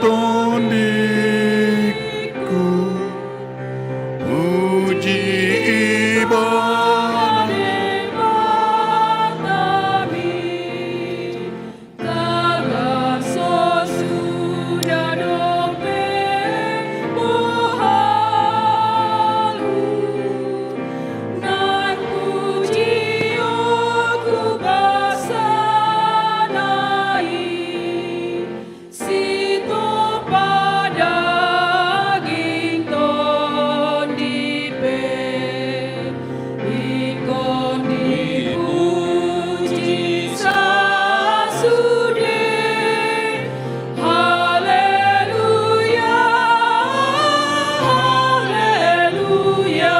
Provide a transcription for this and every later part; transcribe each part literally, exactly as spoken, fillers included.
Tondingku, puji Ibana. Debata nami, tagan so suda dope bohalmu, nang pujion tu basana i. Sitopa daging tondi pe, ingkon dipuji sasude. Haleluya, haleluya.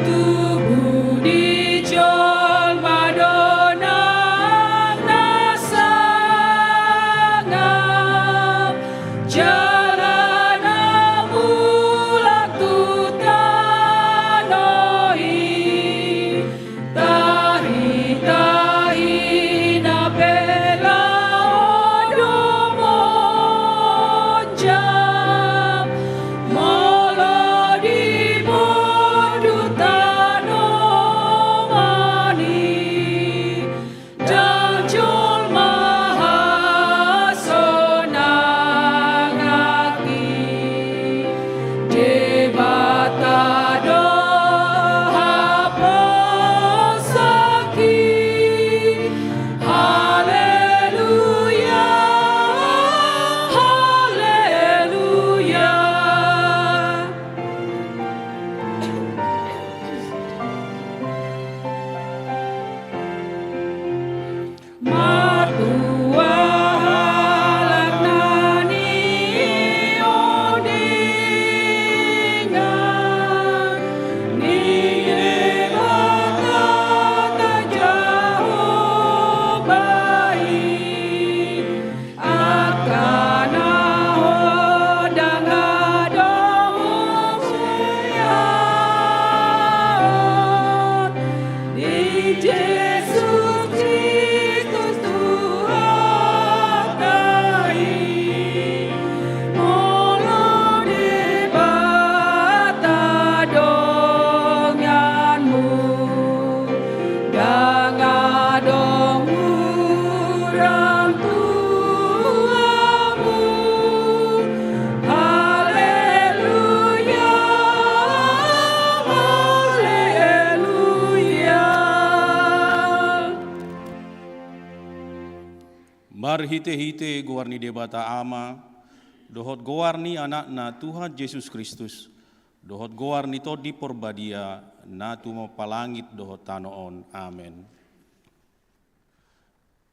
Tubu ni jolma do nang na sangap, jala na mulak tu tano i. Tahi-tahina pe laho do monjam, molo di podu tanoman i, ndang jolma hasonangan i. Debata do haposanki. Haleluya, haleluya. Martua halak na niondingan ni Debata Jahowa i, angka na hot ndang adong huseaon di Jesus Kristus Tuhanta i. Molo Debata donganmu, ndang adong hurang tu hamu. Haleluya, haleluya. Marhite-hite goar ni Debata Ama, dohot goar ni Anakna Tuhan Jesus Kristus, dohot goar ni Tondi Porbadia, na tumompa langit dohot tano on. Amen.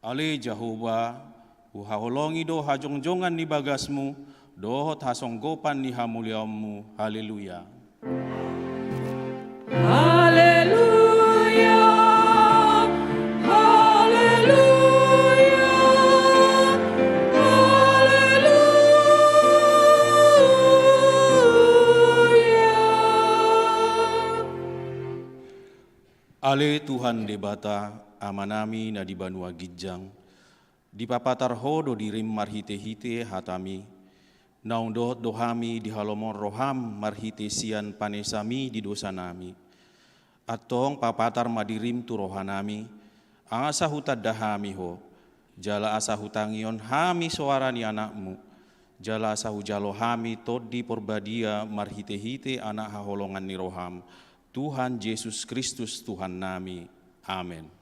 Ale Jahowa, huhaholongi do hajongjongan ni bagasmu, dohot hasonggopan ni hamuliaonmu. Haleluya. Haleluya, haleluya, haleluya. Ale Tuhan Debata, Amanami na di banua ginjang, dipapatar Ho do dirim marhite-hite hatami, naung dohot do hami di halomoan roham marhite sian panesami di dosanami. Antong papatar ma dirim tu rohanami, asa hutanda hami Ho, jala asa hutangihon hami soara ni Anakmu, jala asa hujalo hami Tondi Porbadia marhite-hite Anak haholongan ni roham, Tuhan Jesus Kristus Tuhannami. Amen.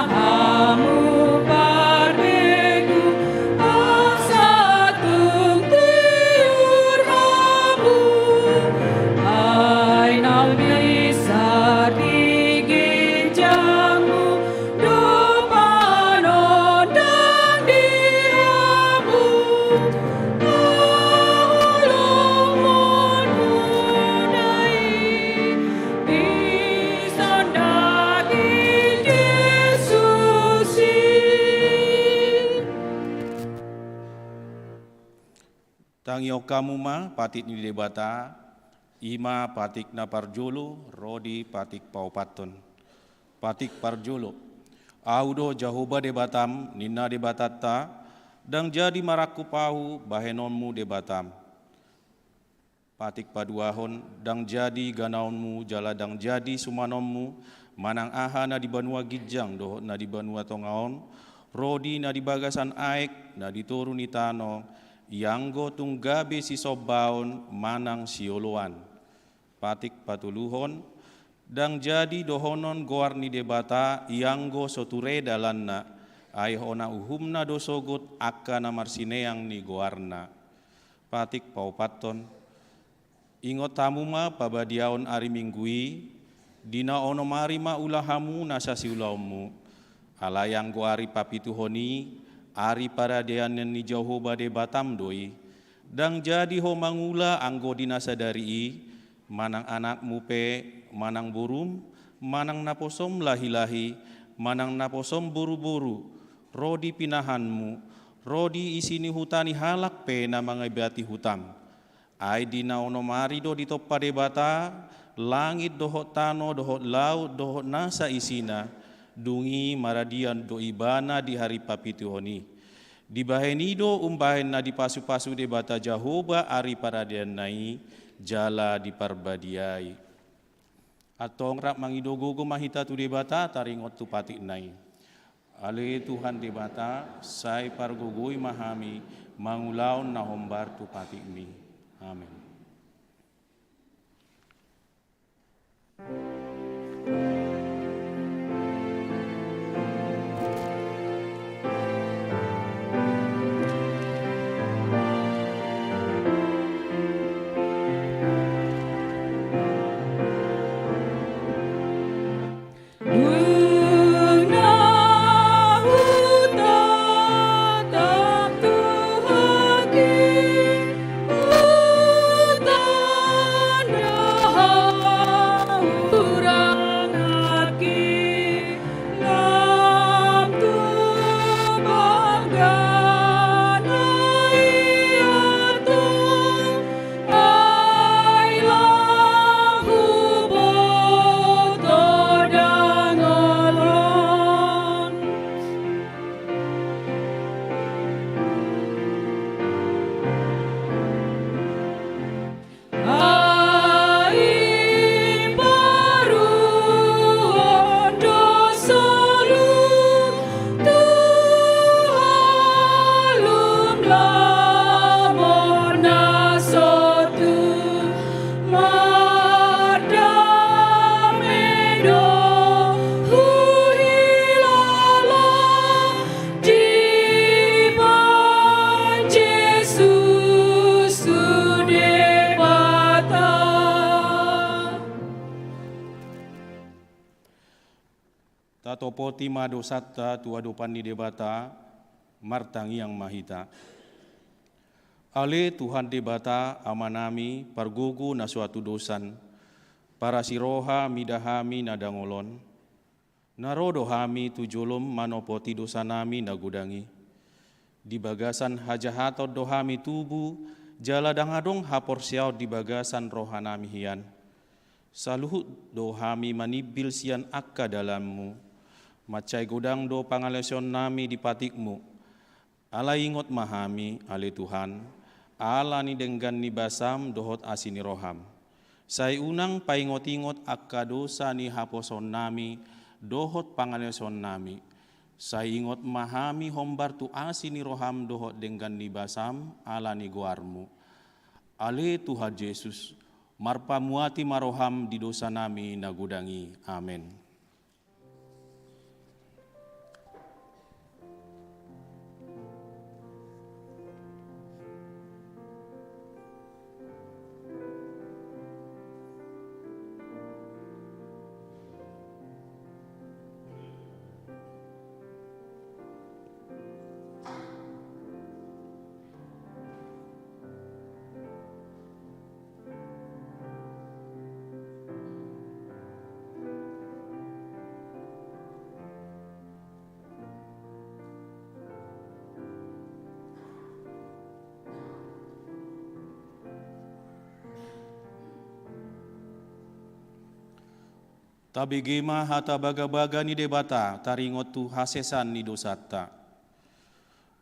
Hamu parbegu, asa tung tiur hamu, ai na pinsar di ginjangmu do pan Tangihon hamu ma patik ni Debata, i ma patik na parjolo ro di patik paopathon. Patik parjolo. Ahu do Jahowa Debatam, ninna Debatanta, ndang jadi marangkup ahu bahenonmu Debatam. Patik paduahon, ndang jadi ganaonmu jala ndang jadi sumanonmu, manang aha na di banua ginjang dohot na di banua tonga on, ro di na di bagasan aek, na di toru ni tano, ianggo tung gabe sisombaon manang sioloan. Patik patoluhon, ndang jadi dohonon goar ni Debata ianggo so ture dalanna, ai hona uhumna do sogot angka na marsineang ni goarna. Patik paopathon, ingot hamu ma pabadiaon ari Minggu i, di na onom ari ma ula hamu nasa siulaonmu. Alai anggo ari papituhon i, ari paradianan ni Jahowa Debatam do i. Ndang jadi ho mangula anggo di na sadari i, manang anakmu pe, manang borum, manang naposom lahilahi, manang naposom boruboru, ro di pinahanmu, ro di isi ni huta ni halak pe na mangibati hutam. Ai di na onom ari do ditompa Debata langit dohot tano dohot laut dohot nasa isina, dung i maradian do Ibana di ari papituhon i. Dibahen i do umbahen na dipasupasu Debata Jahowa ari paradianna i, jala diparbadiai. Antong rap mangido gogo ma hita tu Debata taringot tu patikna i. Ale Tuhan Debata, sai pargogoi ma hami mangulahon na hombar tu patikmi. Amen. Dibahen Jesus tu Debata. Tatopoti ma dosanta tu adopan ni Debata, martangiang ma hita. Ale Tuhan Debata, Amanami, pargogo na so hatudosan, parasi roha mida hami na dangol on, na ro do hami tu jolom manopoti dosanami na godang i. Di bagasan hajahaton do hami tubu, jala ndang adong haporseaon di bagasan rohanami hian. Saluhut do hami manimbil sian angka dalanmu. Mansai godang do pangalaosionnami di patikmu. Alai ingot ma hami, ale Tuhan, ala ni denggan ni basam dohot asi ni roham. Sai unang paingot-ingot angka dosa ni haposoonnami dohot pangalaosionnami. Sai ingot ma hami hombar tu asi ni roham dohot denggan ni basam ala ni goarmu. Ale Tuhan Jesus, marpamuati ma roham di dosanami na godang i. Amen. Tabege ma hata bagabaga ni Debata taringot tu hasesaan ni dosanta.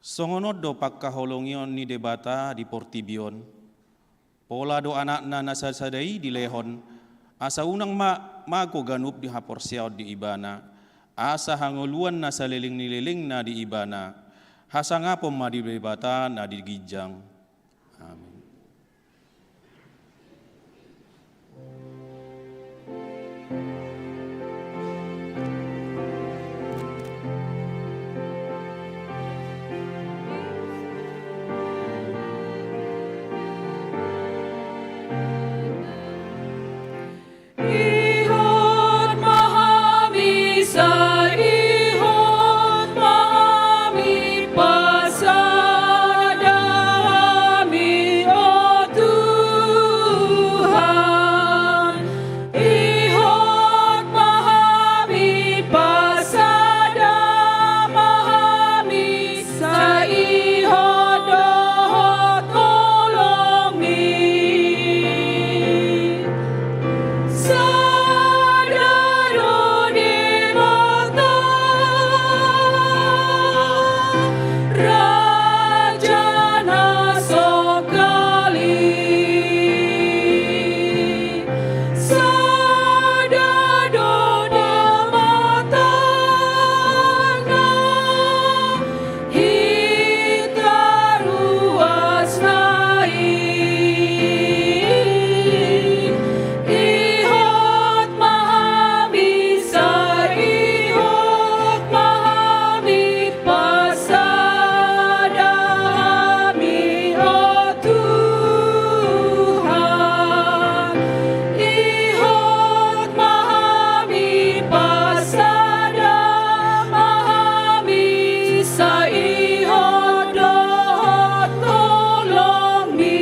Songon on do pangkaholongion ni Debata di portibi on. Pola do Anakna na sasada i dilehon, asa unang ma mago ganup di haporseaon di Ibana, asa hangoluan na saleleng ni lelengna di Ibana. Hasangapon ma di Debata na di ginjang. Amin. Ihut ma hami, sai ihut ma hami, pasada hami, o Tuhan. Ihut ma hami, pasada ma hami, sai ihut dohot holongmi. Sada do Debata, Raja na songkali. Sada do Debata na hita ruasna i. Ihut ma hami, sai ihut ma hami, pasada hami, o Tuhan. Ihut ma hami, pasada ma hami, sai ihut dohot holongmi.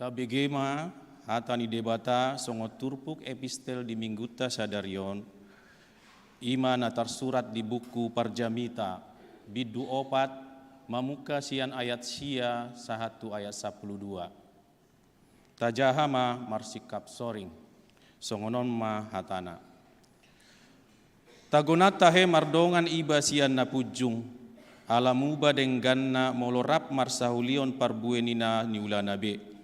Tabege ma hata ni Debata songon turpuk epistel di Minggunta sadari on, i ma na tarsurat di buku Parjamita, bindu opat, mamungka sian ayat sia sahat tu ayat sampulu dua. Tajaha ma marsingkap soring. Songon on ma hatana. Tagonan tahe mardongan iba sian na punjung, ala muba dengganna molo rap marsahulihon parbue ni na niulana be.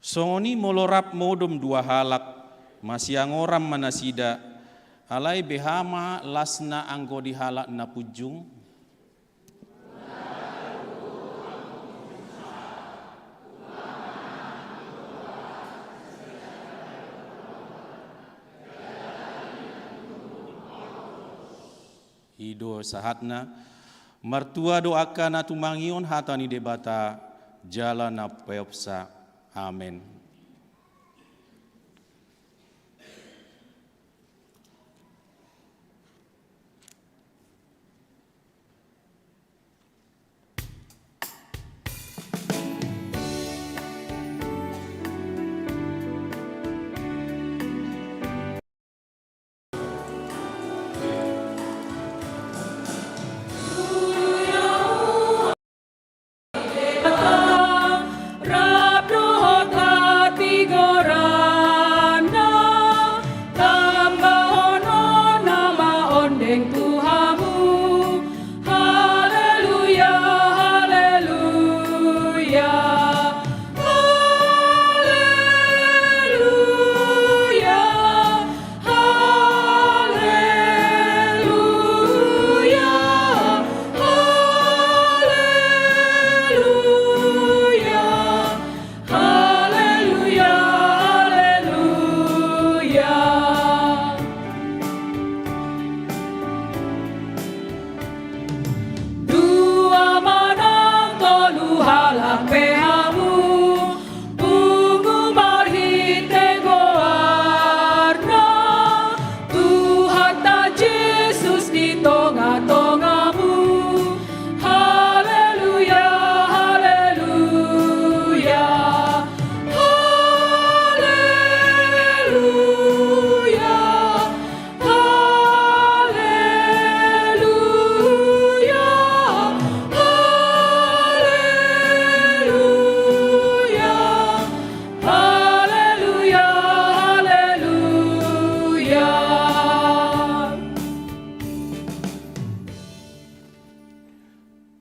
Songon i molo rap modom dua halak, masiangoran ma nasida, alai beha ma lasna anggo di halak na punjung? I do sahatna. Martua do angka na tumangihon hata ni Debata jala na peopsa. Amen.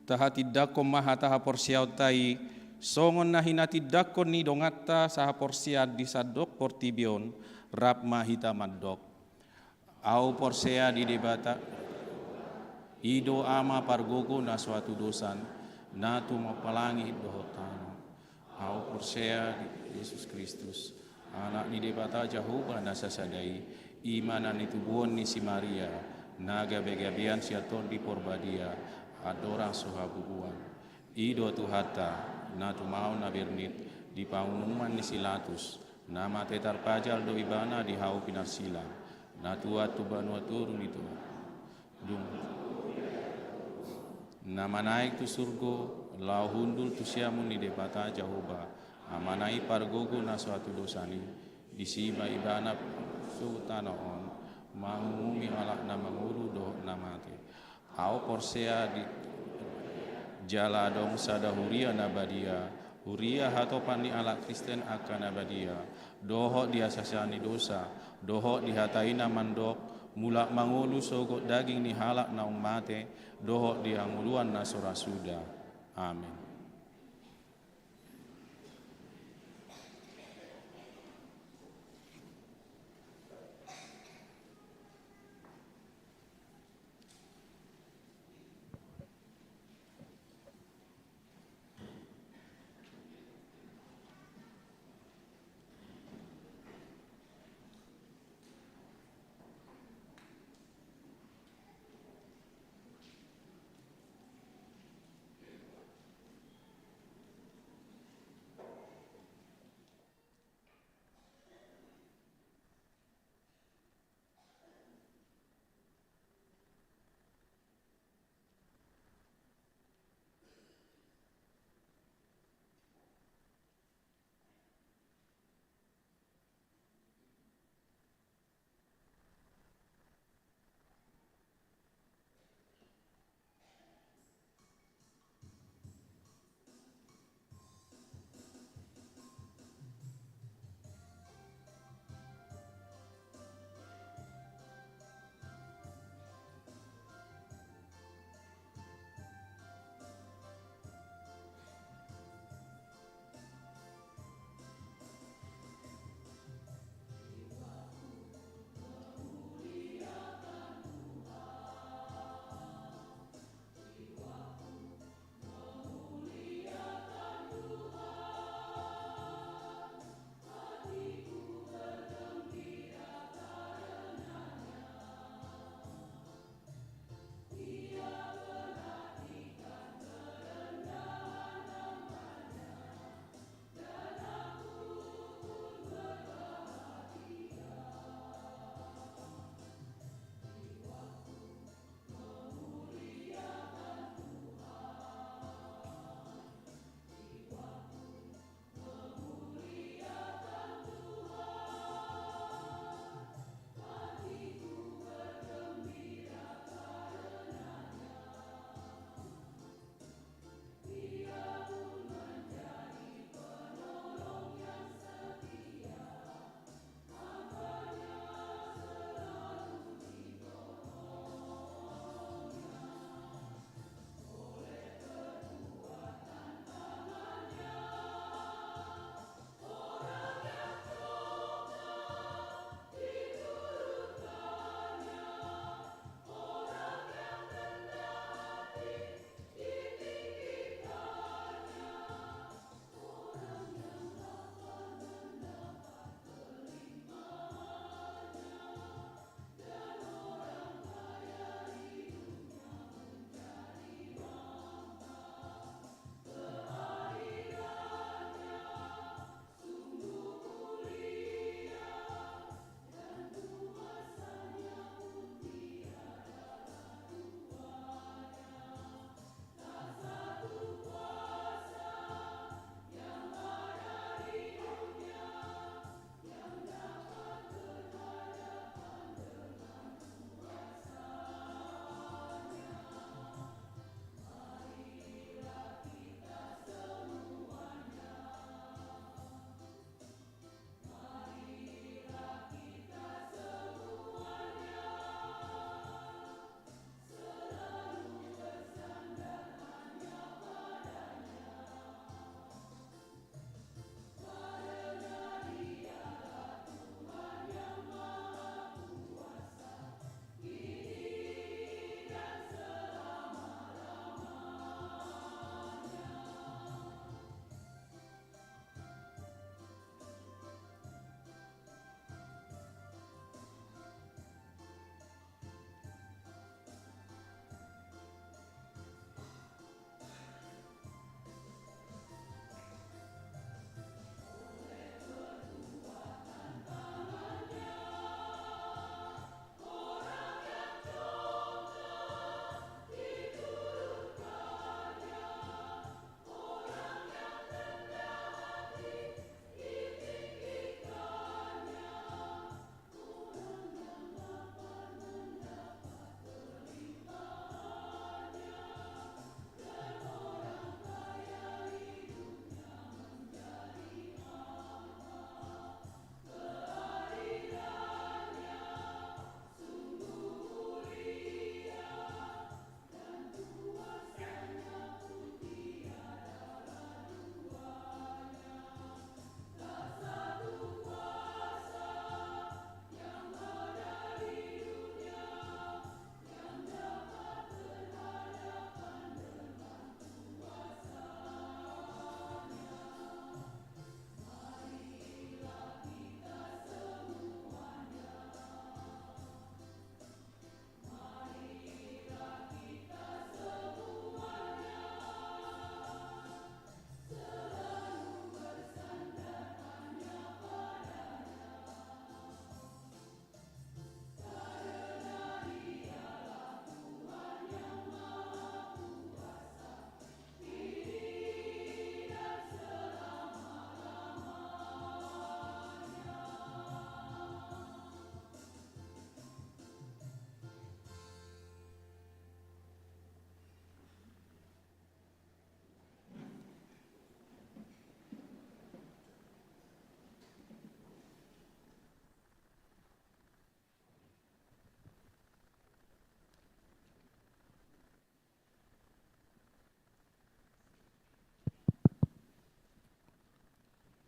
Tahatindangkon ma hata haporseaonta i, songon na hinatindangkon ni donganta sahaporseaan di sandok portibi on, rap ma hita mandok. Ahu porsea di Debata, i do Ama pargogo na so hatudosan, na tumompa langit dohot tano. Ahu porsea di Jesus Kristus, Anak ni Debata Jahowa na sasada i, i ma na nitubuhon ni si Maria, na gabegabean sian Tondi Porbadia, andorang so habubuan. I do Tuhanta, na tumaon na bernit, di pangunuman ni si Latus, na mate tarpajal do ibana di hau pinarsilang, na tuat tu banua toru ni Tuhan. Dung na manaek tu surgo, laho hundul tu siamun ni Debata Jahowa, Amana i pargogo na so hatudosan i, disi ma ibana so tano on, mangumumi halak na mangolu dohot na mate. Ahu porsea di jala adong sada huria na badia, huria hatopan ni halak Kristen angka na badia, dohot di hasesaan ni dosa, dohot di hata i na mandok, mulak mangolu sogot daging ni halak naung mate, dohot di hangoluan na so ra suda. Amen.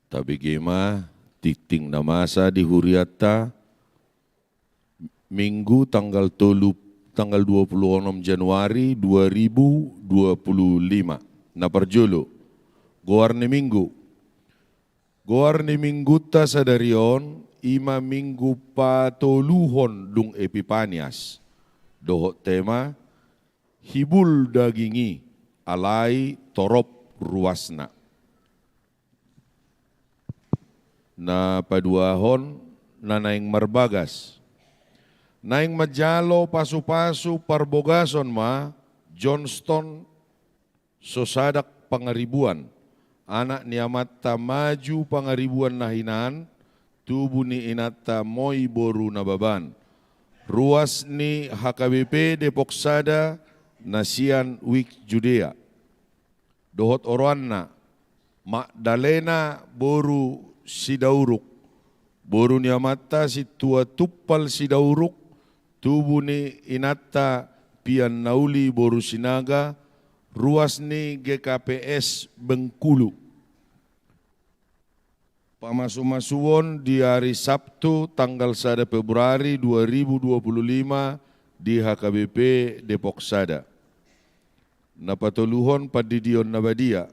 Tabege ma tingting na masa di hurianta. Minggu tanggal tolu, tanggal dua puluh onom Januari dua ribu dua puluh lima. Na parjolo, goar ni minggu. Goar ni minggunta sadari on i ma minggu patoluhon dung Epipanias. Dohot tema, hibul daging i, alai torop ruasna. Na paduahon, na naeng marbagas. Naeng manjalo pasupasu parbogason ma Johnston Sosadak Pangaribuan, anak ni amanta Maju Pangaribuan na hinan, tubu ni inanta Moi boru Nababan. Ruas ni H K B P Depok Sada na sian Wijk Judea. Dohot oroanna, Magdalena boru Sidauruk, boru ni amanta Sintua Tumpal Sidauruk, tubu ni inanta Pian Nauli boru Sinaga, ruas ni G K P S Bengkulu. Pamasumasuon di ari Sabtu tanggal sada Februari dua ribu dua puluh lima di H K B P Depok Sada. Na patoluhon, pandidion na badia.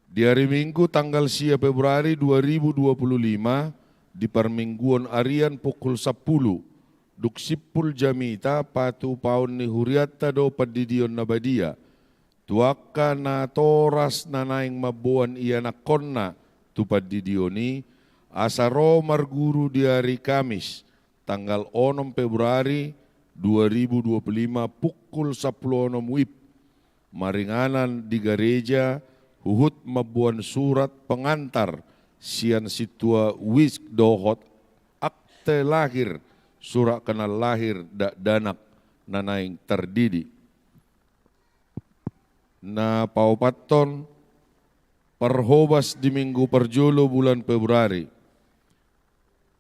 Di ari Minggu tanggal sia Februari dua ribu dua puluh lima, di parmingguon arian pukul sampulu, dung simpul jamita, patupaon ni hurianta do pandidion na badia. Tu angka natoras na naeng mamboan ianakhonna tu pandidion i, asa ro marguru di ari Kamis, tanggal onom Februari dua ribu dua puluh lima, pukul sampulu onom wib, maringanan di gareja, huhut mamboan surat pengantar sian sintua Wijk dohot akte lahir, surat kenal lahir dakdanak na naeng tardidi. Na paopathon, parhobas di minggu parjolo bulan Februari.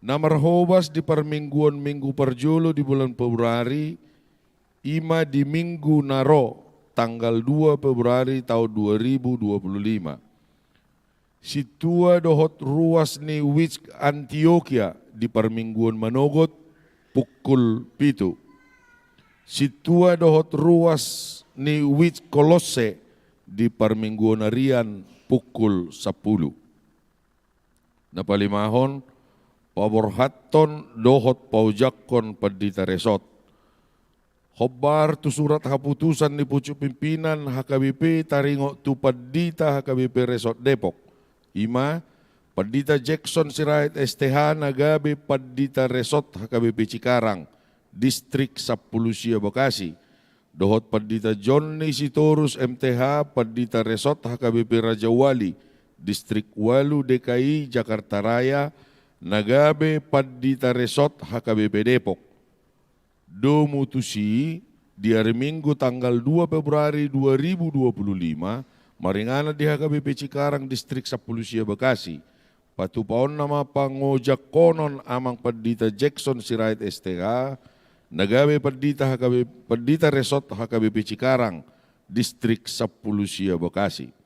Na marhobas di parmingguon minggu parjolo di bulan Februari, i ma di minggu na ro, tanggal dua Februari taon dua ribu dua puluh lima. Sintua dohot ruas ni Wijk Antiokia di parmingguon manogot, pukul pitu. Sintua dohot ruas ni Wijk Kolosse di parmingguon arian, pukul sampulu. Na palimahon, paborhathon dohot paojakhon pandita resort. Hombar tu surat haputusan ni pucuk pimpinan H K B P taringot tu pandita H K B P Resort Depok, i ma, pandita Jackson Sirait S T H na gabe pandita resort H K B P Cikarang, Distrik Sampulu Sia Bekasi, dohot pandita Jonni Sitorus M T H, pandita resort H K B P Rajawali, Distrik Walu D K I Jakarta Raya, na gabe pandita resort H K B P Depok. Domu tusi, di ari Minggu tanggal dua Februari dua ribu dua puluh lima, maringanan di H K B P Cikarang Distrik Sampulu Sia Bekasi, patupaonna ma pangojakhonon amang pandita Jackson Sirait S T H, na gabe pandita H K B, pandita resort H K B P Cikarang, Distrik Sampulu Sia Bekasi.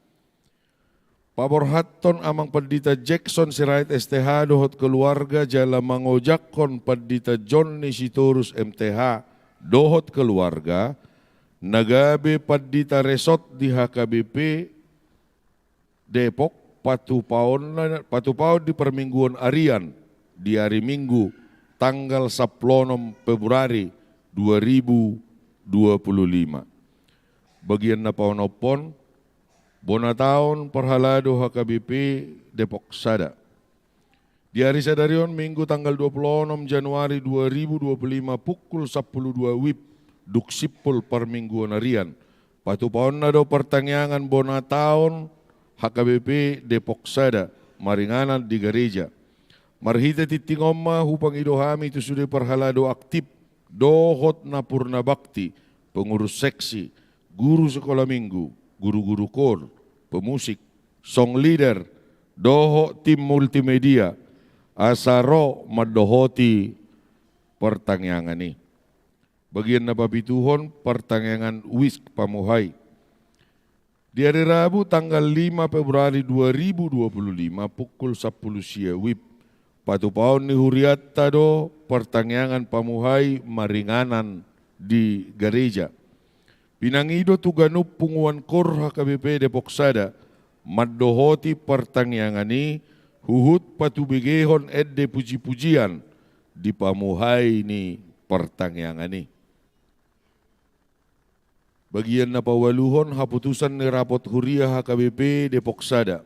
Paborhathon amang pandita Jackson Sirait S T H dohot keluarga jala mangojakhon pandita Jonni Sitorus M T H dohot keluarga, na gabe pandita resort di H K B P Depok, patupaonna, patupaon di parmingguon arian di ari Minggu tanggal sampulu onom Februari dua ribu dua puluh lima. Bagian na paonomhon, bona taon parhalado H K B P Depok Sada. Di ari sadari on, Minggu tanggal dua puluh onom Januari dua ribu dua puluh lima, pukul sampulu dua wib, dung simpul parmingguon arian, patupaonna do partangiangan bona taon H K B P Depok Sada, maringanan di gareja. Marhite tingting on ma hupangido hami tu sude parhalado aktip dohot na purna bakti, pengurus seksi, guru sekolah minggu, guru-guru koor, pemusik, song leader, dohot tim multimedia, asa ro mandohoti partangiangan i. Bagian na papituhon, partangiangan Wijk Pamuhai. Di ari Rabu tanggal lima Februari dua ribu dua puluh lima pukul sampulu sia wib, patupaon ni hurianta do partangiangan pamuhai maringanan di gareja. Pinangido tu ganup punguan kor H K B P Depok Sada mandohoti partangiangan i huhut patubegehon ende pujipujian di pamuhai ni partangiangan i. Bagian na paualuhon, haputusan ni rapot huria H K B P Depok Sada.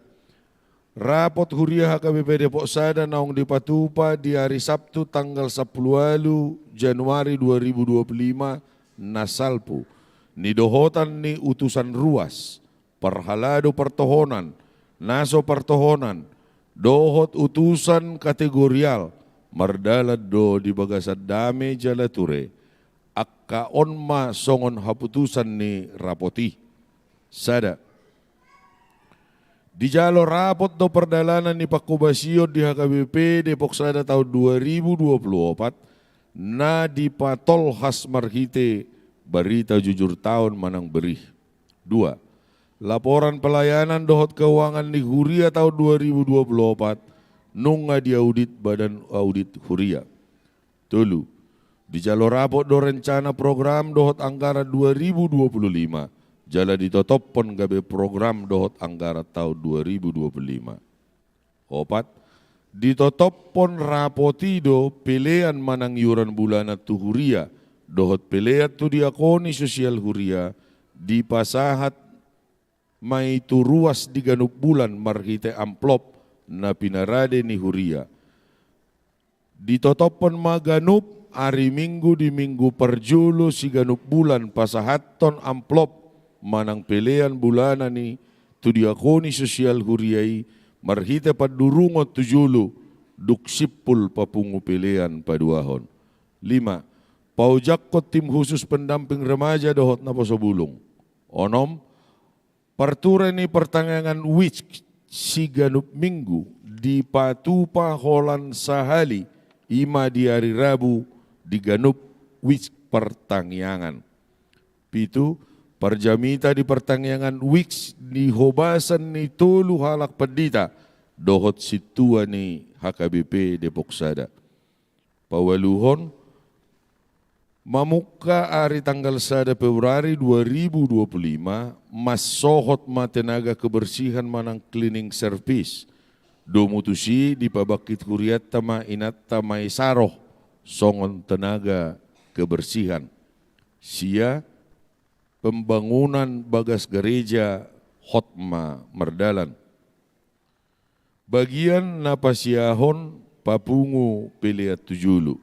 Rapot huria H K B P Depok Sada naung dipatupa di ari Sabtu tanggal sampulu ualu Januari dua ribu dua puluh lima na salpu, nidohotan ni utusan ruas, parhalado partohonan, na so partohonan, dohot utusan kategorial mardalan do di bagasan dame jala ture. Angka on ma songon haputusan ni rapot i. Sada. Dijalo rapot do pardalanan ni pangkobasion di H K B P Depok Sada taon dua ribu dua puluh opat na dipatolhas marhite barita jujur taon manang berih. Dua. Laporan pelayanan dohot keuangan ni huria taon dua ribu dua puluh opat nunga diaudit badan audit huria. Tolu. Dijalo rapot do rencana program dohot anggaran dua ribu dua puluh lima, jala ditotophon gabe program dohot anggaran taon dua ribu dua puluh lima. Opat. Ditotophon rapot i do pelean manang iuran bulanan tu huria dohot pelean tu diakoni sosial huria, dipasahat ma i tu ruas di ganup bulan marhite amplop na pinarade ni huria. Ditotophon ma ganup ari Minggu di minggu parjolo siganup bulan pasahathon amplop manang pelean bulanan i tu diakoni sosial huria i marhite pandurungon tu jolo, dung simpul papungu pelean paduahon. Lima. Paojakhon tim khusus pendamping remaja dohot naposo bulung. Onom. Parture ni partangiangan WISK siganup Minggu dipatupa holan sahali, i ma di ari Rabu di ganup WISK partangiangan. Pitu. Parjamita di partangiangan WISK di hobasan ni tolu halak pandita dohot sintua ni H K B P Depok Sada. Paualuhon, mamungka ari tanggal sada Februari dua ribu dua puluh lima, mansohot ma tenaga kebersihan manang cleaning service. Domu tusi dipabangkit hurianta ma inanta Mai Saroh songon tenaga kebersihan. Sia. Pembangunan bagas gareja hot ma mardalan. Bagian na pasiahon papungu pelean tu jolo.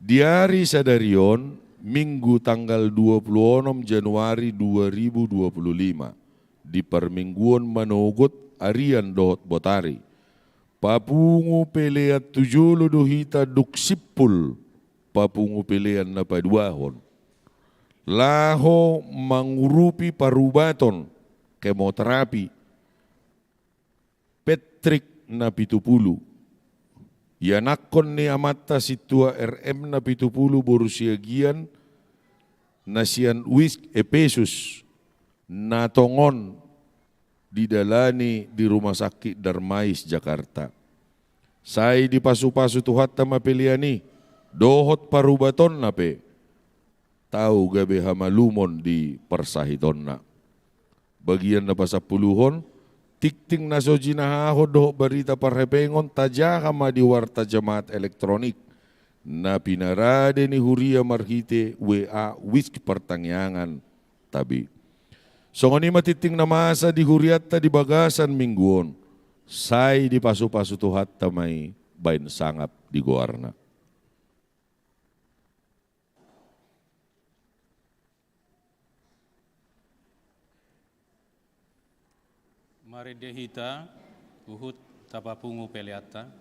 Di ari sadari on, Minggu tanggal dua puluh onom Januari dua ribu dua puluh lima, di parmingguon manogot arian dohot botari, papungu pelean tu jolo do hita dung simpul papungu pelean na paduahon, laho mangurupi parubaton kemoterapi Patrick na pitu pulu, ianakhon ni amanta sintua R M na pitu pulu boru Siagian na sian WISK Epesus, na tongon didalani di Rumah Sakit Darmais Jakarta. Sai dipasupasu Tuhanta ma pelean i dohot parubatonna pe, tau gabe hamalumon di parsahitonna. Bagian na pasampuluhon, tingting na so jinahahon dohot barita parhepengon tajaha ma di warta jamaat elektronik na pinarade ni huria marhite W A WISK partangiangan. Tabi. Songon i ma tingting na masa di hurianta di bagasan minggu on, sai dipasupasu Tuhanta ma i baen sangap di goarna. Marende hita, huhut tapapungu peleanta.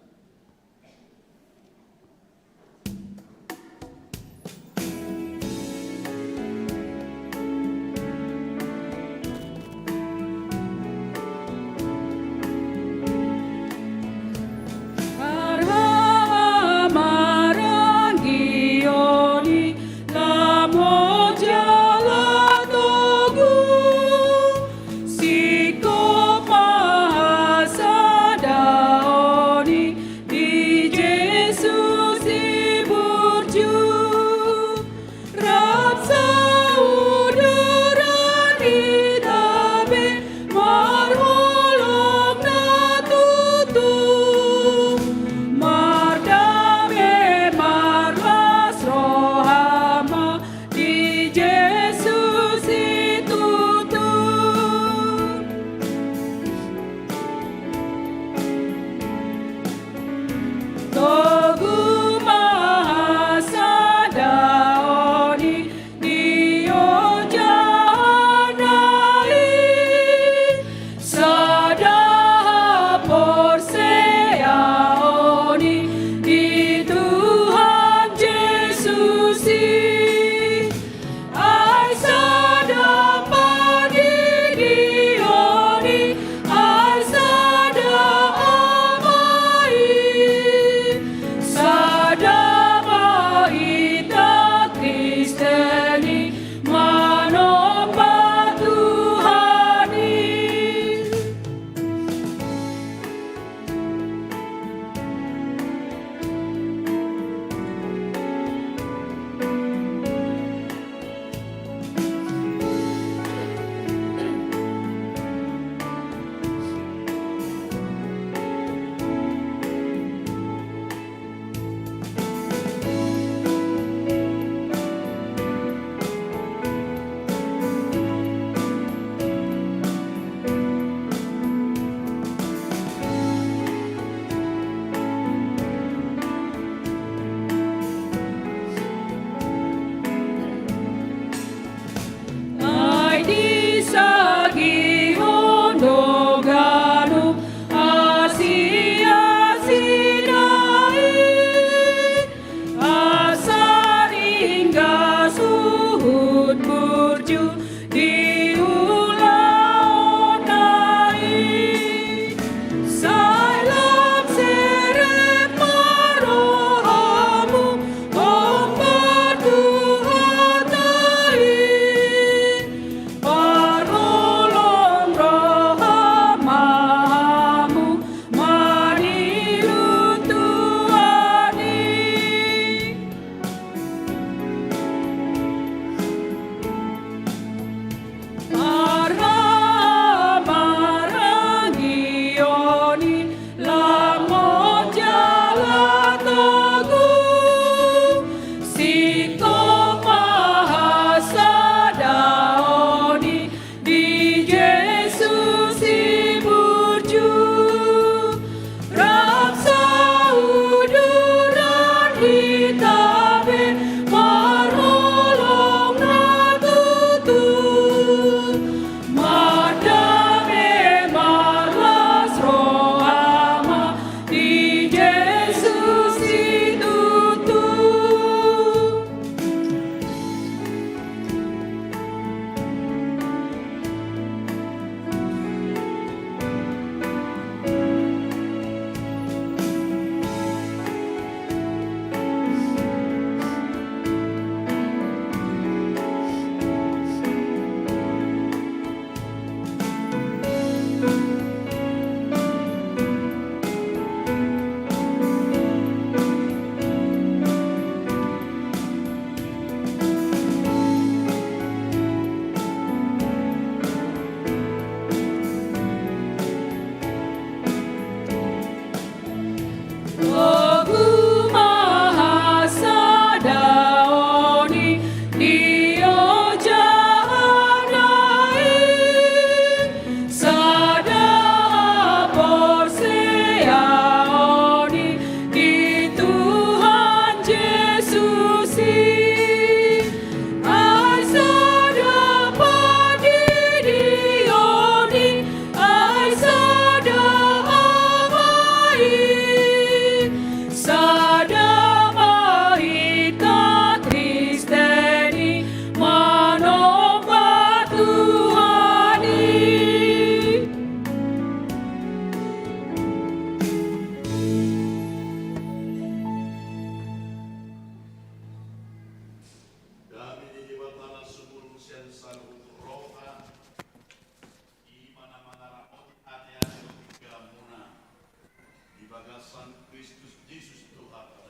Bagasan Kristus Jesus Tuhanta.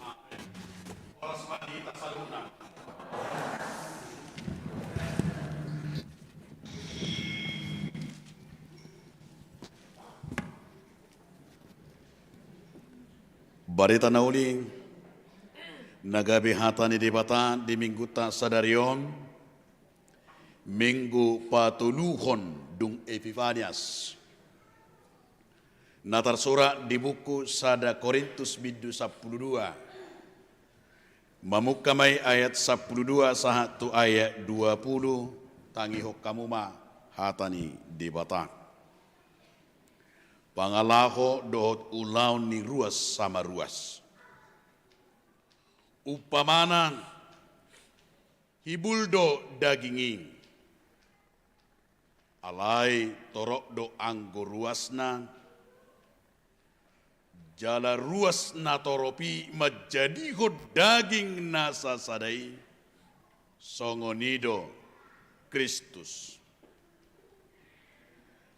Amen. Horas ma di hita saluhutna. Barita na uli na gabe hata ni Debata di Minggunta sadari on, Minggu patoluhon dung Epifanias. Na tarsurat di buku sada Korintus bindu sampulu dua. Mamungka ma i ayat sampulu dua sahat tu ayat dua pulu, tangihon hamu ma hata ni Debata. Pangalaho dohot ulaon ni ruas sama ruas. Umpamana, hibul do daging i. Alai torop do anggo ruasna, jala ruas na torop i manjadihon daging na sasada i, songon i do Kristus.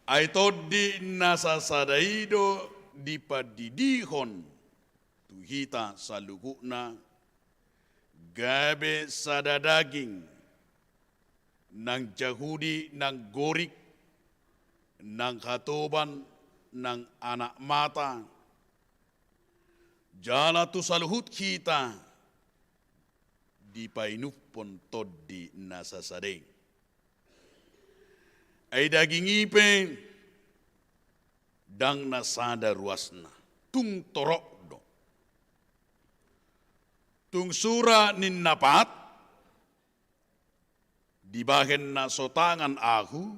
Ai Tondi na sasada i do dipandidihon tu hita saluhutna, gabe sada daging, nang Jahudi, nang Gorik, nang hatoban, nang anak mata, jala tu saluhut hita dipainumhon Tondi na sasada i. Ai daging i pe ndang na sada ruasna, tung torop do. Tung sura ninna pat, dibahen na so tangan ahu,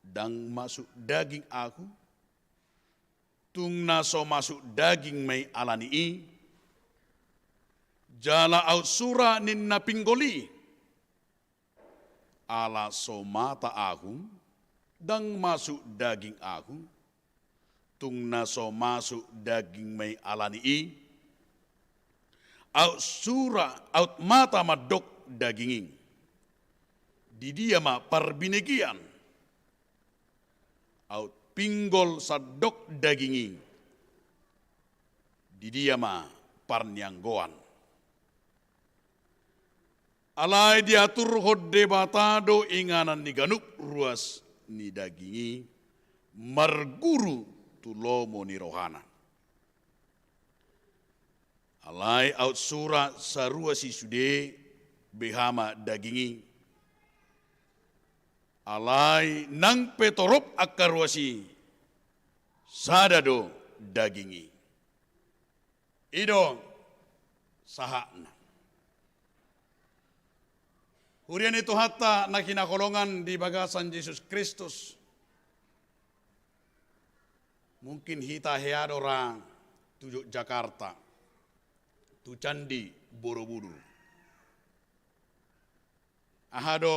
ndang masuk daging ahu, tung na so masuk daging ma i alani i, jala aut sura ninna pinggol i, ala so mata ahu, ndang masuk daging ahu, tung na so masuk daging ma i alani i, aut sura, aut mata mandok daging i, di dia ma parbinegean, aut pinggol sandok daging i, di dia ma parnianggoan. Alai diaturhon Debata do inganan ni ganup ruas ni daging i, marguru tu lomo ni rohana. Alai aut sura saruas i sude, beha ma daging i. Alai nang pe torop angka ruas i, sada do daging i. I do sahatna. Huria ni Tuhanta na hinaholongan di bagasan Jesus Kristus. Mungkin hita hea do ra tu Yogyakarta, tu Candi Borobudur. Aha do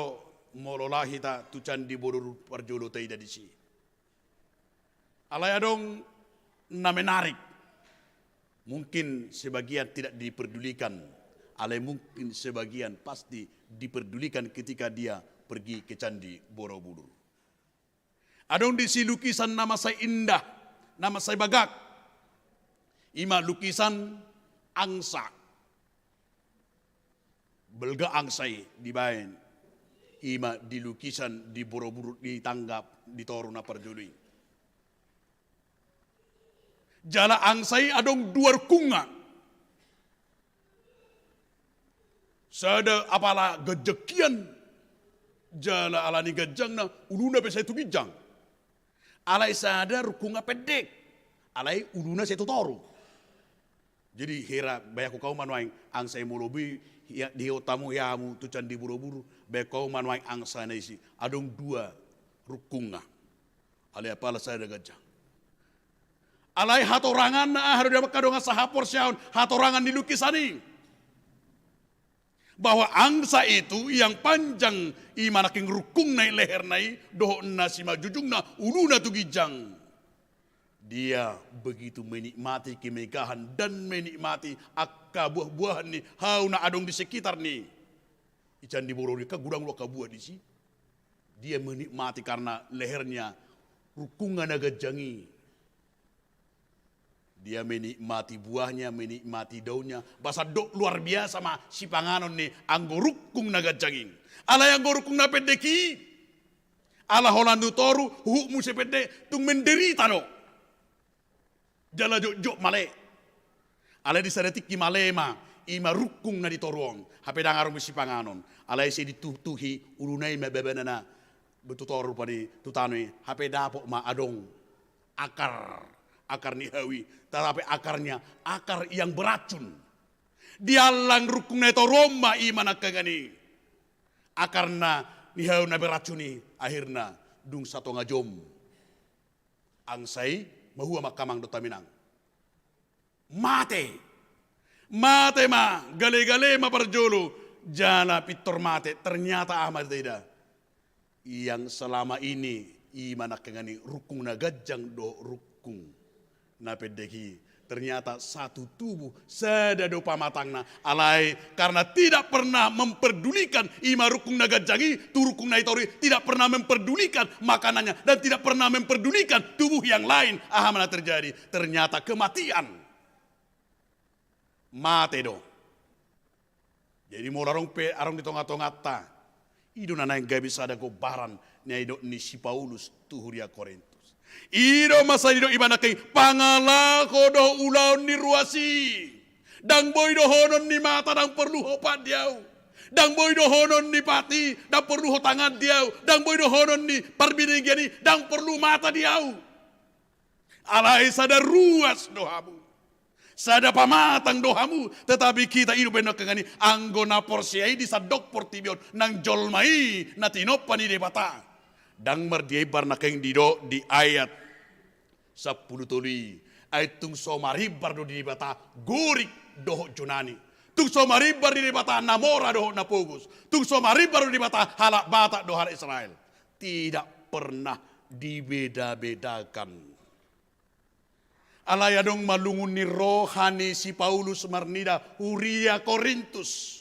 molo laho hita tu Candi Borobudur parjolo taida disi? Alai adong na menarik. Mungkin sebagian tidak diperdulikan, alai mungkin sebagian pasti diperdulikan ketika dia pergi ke Candi Borobudur. Adong disi lukisan na mansai indah, na mansai bagak. I ma lukisan angsa. Balga angsa i dibaen. I ma di lukisan di Borobudur, di tangga, di toru na parjolo i. Jala angsa i adong dua rukungna. Sada apala ganjang hian, jala ala ni ganjangna, uluna pe sai tu ginjang. Alai sada rukungna pendek, alai uluna sai tu toru. Jadi hera, baen hamu ma nuaeng angsa i, molo boi, ya, dihot hamu, ya, hamu tu Candi Borobudur, baen hamu ma nuaeng angsa na disi, adong dua rukungna. Alai apala sada ganjang. Alai hatoranganna aha do, di angka dongan sahaporseaon, hatorangan ni lukisan i, bahwa angsa itu yang panjang i ma nangkin rukungna i, leherna i, dohot na simanjujungna, uluna tu ginjang. Dia begitu menikmati kemegahan dan menikmati angka buah-buahan ni hau na adong di sekitar ni i Candi Borobudur i, kan godang do angka buah disi. Dia menikmati karena lehernya, rukungna na ganjang i. Dia menikmati buahnya, menikmati daunnya. Ba sandok luar biasa ma sipanganon ni anggo rungkung na ganjang i. Alai anggo rungkung na pendek i, ala holan tu toru, huhut muse pendek, tung menderita do. Jala jotjot male. Alai di sada tingki male ma, i ma rungkung na di toru on. Hape ndang adong be sipanganon. Alai sai dituhtuhi uluna i ma babanana, tu toru rupani tu tano i. Hape dapot ma adong akar, akar ni hau i. Tetapi akarnya akar yang beracun. Diallang rungkung na di toru on ma i ma nangkaningan i. Akar na ni hau na beracun i akhirna dung satonga jom. Angsa i mahua ma angka amang dohot hami inang. Mate. Mate ma, galegale ma parjolo, jala pintor mate. Ternyata aha ma taida? Yang selama ini, i ma nangkaningan i rungkung na ganjang dohot rungkung na pendek i. Ternyata satu tubuh, sada do pamatangna. Alai karena tidak pernah memperdulikan, i ma rungkung na ganjang i, tu rungkung na di toru i, tidak pernah memperdulikan makanannya dan tidak pernah memperdulikan tubuh yang lain. Aha ma na terjadi? Ternyata kematian. Mate do. Jadi molo adong pe, adong di tongatonganta, i do na naeng gabe sada gombaran na nidok ni si Paulus tu huria Korintus. I do masa nidok ibana, pangalaho do ulaon ni ruas i. Ndang boi dohonon ni mata, ndang porlu ho pat di ahu. Ndang boi dohonon ni pat i, ndang porlu ho tangan di ahu. Ndang boi dohonon ni parbinegean i, ndang porlu mata di ahu. Alai sada ruas do hamu. Sada pamatang do hamu, tetapi hita i do baen nangkaningan i, anggo na porsea i di sandok portibi on, nang jolma i na tinompa ni Debata. Ndang mardia imbar nangkaning didok di ayat sampulu tolu i. Ai tung so marimbar do di Debata Gorik dohot Junani. Tung so marimbar di Debata na mora dohot na pogos. Tung so marimbar do di Debata halak Batak dohot halak Israel. Tidak pernah dibeda-bedakan. Alai adong ma lungun ni roha ni si Paulus marnida huria Korintus.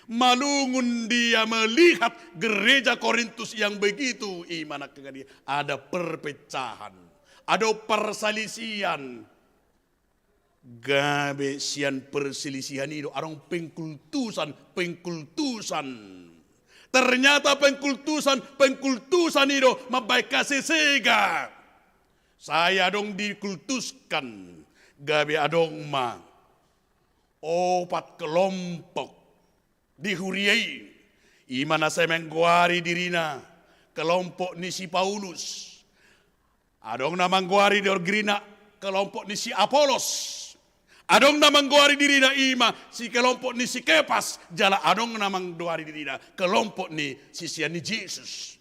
Malungun dia melihat gereja Korintus yang begitu, i ma nangkaningan i, ada perpecahan, ada perselisihan. Gabe sian perselisihan i do adong pengkultusan, pengkultusan. Ternyata pengkultusan, pengkultusan i do mambaen hasesega. Sai adong dikultuskan, gabe adong ma opat kelompok di huria i. I ma na sai manggoari dirina kelompok ni si Paulus. Adong na manggoari dirina kelompok ni si Apolos. Adong na manggoari dirina i ma si kelompok ni si Kepas. Jala adong na manggoari dirina kelompok ni sisean ni Jesus.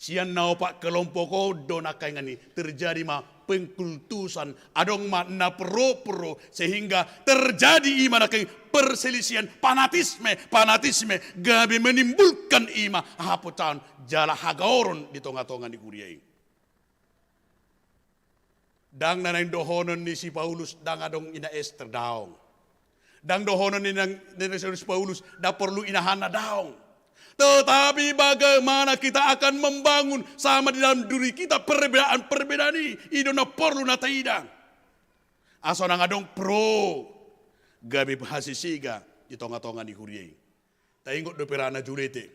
Sian na opat kelompok on do nangkaningan i terjadi ma pengkultusan, adong ma na pro-pro, sehingga terjadi i ma nangkaning perselisihan, fanatisme, fanatisme, gabe menimbulkan i ma hapocaon jala hagaoron di tonga-tonga ni huria i. Ndang na naeng dohonon ni si Paulus, ndang adong ina Ester, daong. Ndang dohonon ni nang, ni si Paulus, ndang porlu ina Hanna, daong. Tetapi bagaimana kita akan membangun sama di dalam diri kita perbedaan-perbedaan i, i do na porlu na taida. Asa unang adong pro, gabe hasesega di tonga-tonga ni huria i. Taingot dope ra na jolo ate,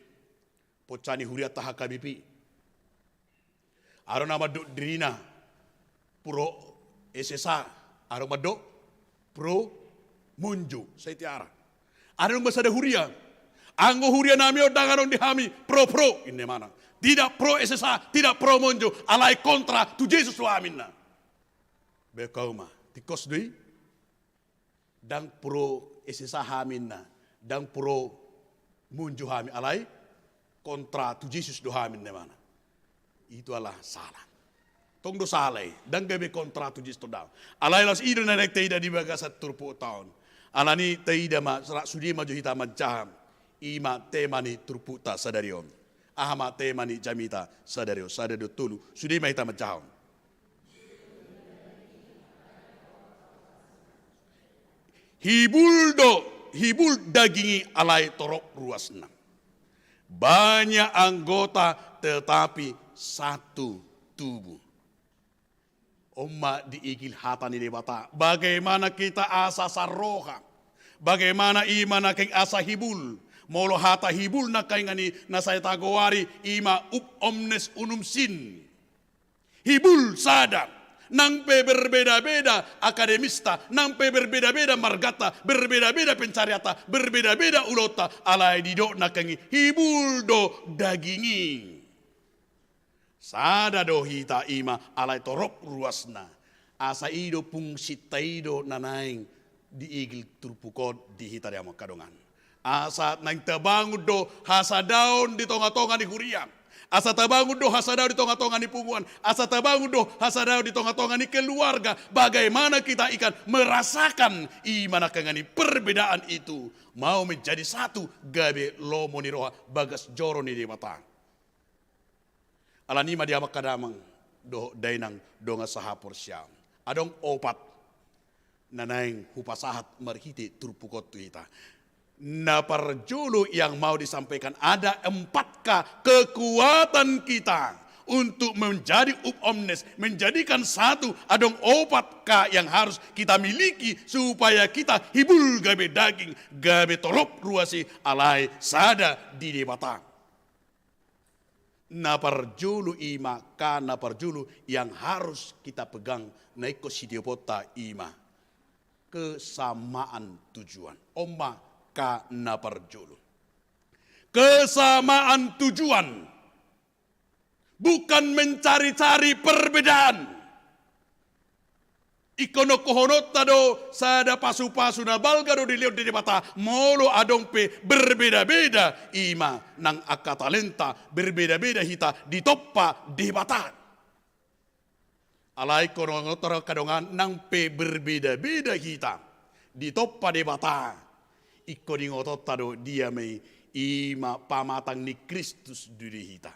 poncah ni hurianta H K B P. Adong na mandok dirina pro S S A, adong mandok pro Monjo, sai ate ra. Adong ma sada huria, anggo huria nami on ndang adong di hami pro-pro, ninna imana. Tidak pro S S A, tidak pro Monjo, alai kontra tu Jesus do hami, ninna. Baen hamu ma, tingkos do i. Ndang pro S S A hami, ninna, ndang pro Monjo hami, alai kontra tu Jesus do hami, ninna imana. Itu adalah salah. Tong do salah i, ndang gabe kontra tu Jesus, tong daong. Alai laos i do na naeng taida di bagasan turpukta on. Alani i taida ma, ra sude ma jo hita manjaha, i ma tema ni turpukta sadari on. Aha ma tema ni jamita sadari on, sada, dua, tolu. Sude ma hita manjaha on. Hibul do, hibul daging i alai torop ruasna. Banyak anggota tetapi satu tubuh. On ma diigil hata ni Debata. Bagaimana kita asa sarroha? Bagaimana i ma nangkin asa hibul? Molo hata hibul nangkin i na sai tagoari i ma up omnes unum sin. Hibul sada, nang pe berbeda-beda akademista, nang pe berbeda-beda marganta, berbeda-beda pencarianta, berbeda-beda ulaonta, alai didok nangkin i hibul do daging i. Sada do hita i ma alai torop ruasna. Asa i do fungsinta i do na naeng diigil turpuk on di hita di amang hamu dongan. Asa naeng tabangun do hasadaon di tonga-tonga ni huria. Asa tabangun do hasadaon di tonga-tonga ni punguan. Asa tabangun do hasadaon di tonga-tonga ni keluarga. Bagaimana kita ingkon merasakan i ma nangkin i perbedaan itu. Mau menjadi satu gabe lomo ni roha bagas joro ni Debata. Alani i ma di amang hamu damang dohot dainang dongan sahaporseaon. Adong opat na naeng hupasahat marhite turpuk on tu hita. Na parjolo yang mau disampaikan, ada empat K kekuatan kita untuk menjadi up omnes, menjadikan satu, adong opat K yang harus kita miliki supaya kita hibul gabe daging, gabe torop ruas i alai sada di Debata. Na parjolo i ma, K na parjolo yang harus kita pegang, na ingkon sitioponta i ma kesamaan tujuan. On ma K na parjolo. Kesamaan tujuan. Bukan mencari-cari perbedaan. Ingkon ongkohononta do sada pasu-pasu na balga do dilehon di Debata, molo adong pe berbeda-beda i ma nang angka talenta, berbeda-beda hita ditompa Debata. Alai ingkon ingotonta do angka dongan, nang pe berbeda-beda hita ditompa Debata, ingkon ingotonta do dia ma i, i ma pamatang ni Kristus do di hita.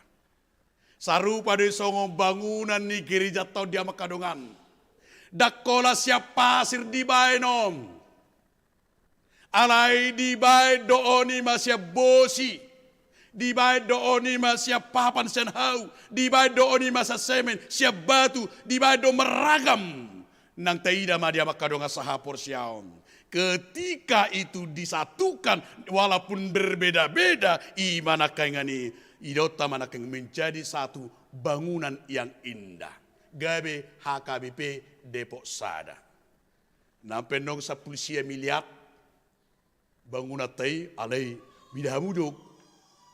Sarupa do i songon bangunan ni gerejanta on di amang hamu dongan. Ndang holan sian pasir dibaen on. Alai dibaen do on i ma sian bosi. Dibaen do on i ma sian papan sian hau. Dibaen do on i ma sian semen, sian batu. Dibaen do marragam. Nang taida ma di amang hamu dongan sahaporseaon. Ketika itu disatukan, walaupun berbeda-beda, i ma nangkin i, idaonta ma nangkin menjadi satu bangunan yang indah. Gabe H K B P Depok sada. Nang pe annon sampulu sia miliar bangunanta i, alai mida hamu do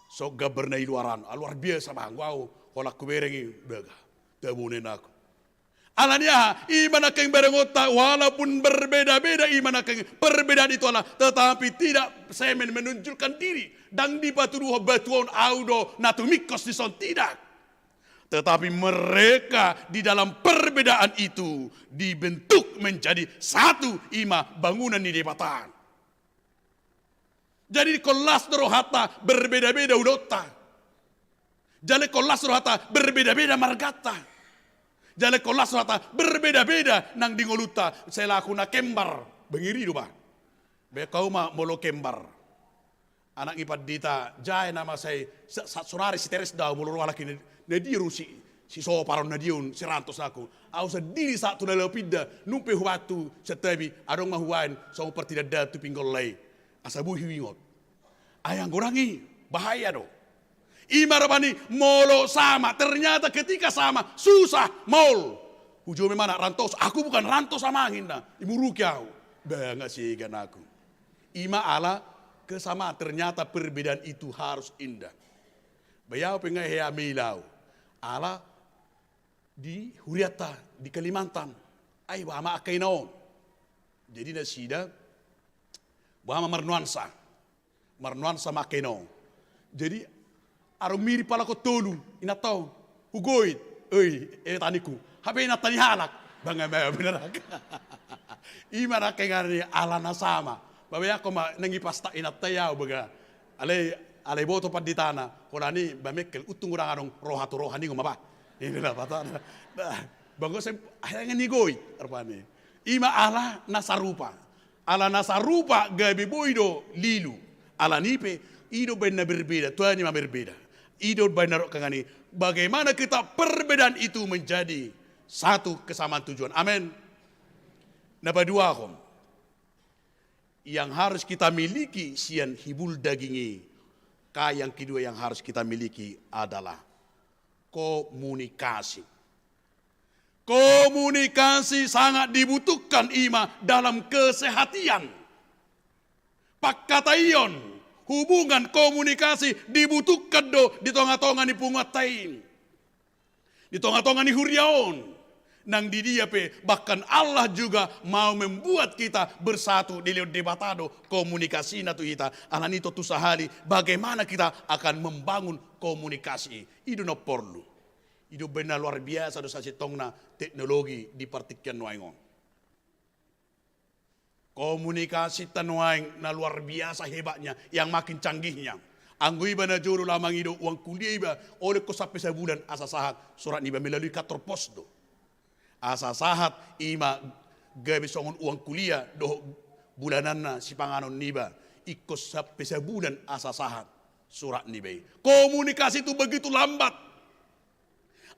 so gambar na i luaran, ah, luar biasa bangun au, holan hubereng i, baga, tabo ni anakku. Alani aha? I ma nangkin berengonta, walaupun berbeda-beda i ma nangkin perbedaan itu ala, tetapi tidak semen menunjukkan diri. Ndang dipatuduhon batu on au do na tumingkos dison, tidak. Tetapi mereka di dalam perbedaan itu dibentuk menjadi satu, i ma bangunan ni Debata. Jadi ingkon las do rohanta berbeda-beda ulaonta. Jala ingkon las do rohanta berbeda-beda marganta. Jala ingkon las do rohanta berbeda-beda nang di ngolunta, selaku na kembar, bangiri do ba. Baen hamu ma molo kembar. Anak ni pandita, jae nama sai sa-, sa-, sonari si Teres do au, molo ro halak i na, na dia do si, si Sopar on, na dia on si Rantos nangkin. Au sandiri sahat tu na laho pinda, nunga pe hubaen tu Santabi, adong ma hubaen songon partinandaan tu pinggol lai. Asa boi huingot. Ai anggo ndang i, bahaya do. I ma rupani molo sama, ternyata ketika sama, susah, maol. Hujaha ma anak Rantos, aku bukan Rantos amang, ninna. Imuruki au. Bah, nga sega anakku. I ma ala kesamaan, ternyata perbedaan itu harus indah. Baen au pe nga hea maila au. Ala di hurianta di Kalimantan. Ai boha ma angka ina on. Jadi nasida boha ma marnuansa. Marnuansa ma angka ina on. Jadi adong mirip halak on tolu, inanta on. Hugoit. Oi, eh, taningku. Hape inanta ni halak. Bang, eh, bener. I ma nangkin i, ala na sama. Baen hamu ma nang ipastak inanta i au, baga. Alai, alai iboto panditana. Holan i, ba Mekkel, untung ndang adong roha tu roha, ninna ma ba. Ini lah patah. Nah, bang, sai akhirna nigoit, rupani. I ma ala na sarupa. Ala na sarupa gabe boi do lilu. Alani i pe, i do baen na berbeda, tuani ma berbeda. I do baen na ro nangkin i. Bagaimana kita perbedaan itu menjadi Satu kesamaan tujuan. Amin. Na paduahon, yang harus kita miliki sian hibul daging i, ka yang kedua yang harus kita miliki adalah komunikasi. Komunikasi sangat dibutuhkan, ima dalam kesehatian. Pangkataion, hubungan, komunikasi dibutuhkan do di tonga-tonga ni punguanta i, di tonga-tonga ni huria on. Nang di dia pe, bahkan Allah juga mau membuat kita bersatu, dilehon Debata do komunikasina tu hita. Alani i tontu sahali bagaimana kita akan membangun komunikasi i. I do na porlu. I do umbahen na luar biasa do sasintongna teknologi di partingkian nuaeng on. Komunikasi ta nuaeng na luar biasa hebatnya, yang makin canggihnya. Anggo iba na jolo, lamang i do uang kuliah iba, olo ingkon sampe sabulan asa sahat surat niba, melalui kantor pos do. Asa sahat ima gabe songon uang kuliah dohot bulananna sipanganon niba, ingkon sampe sabulan asa sahat surat niba i. Komunikasi itu begitu lambat.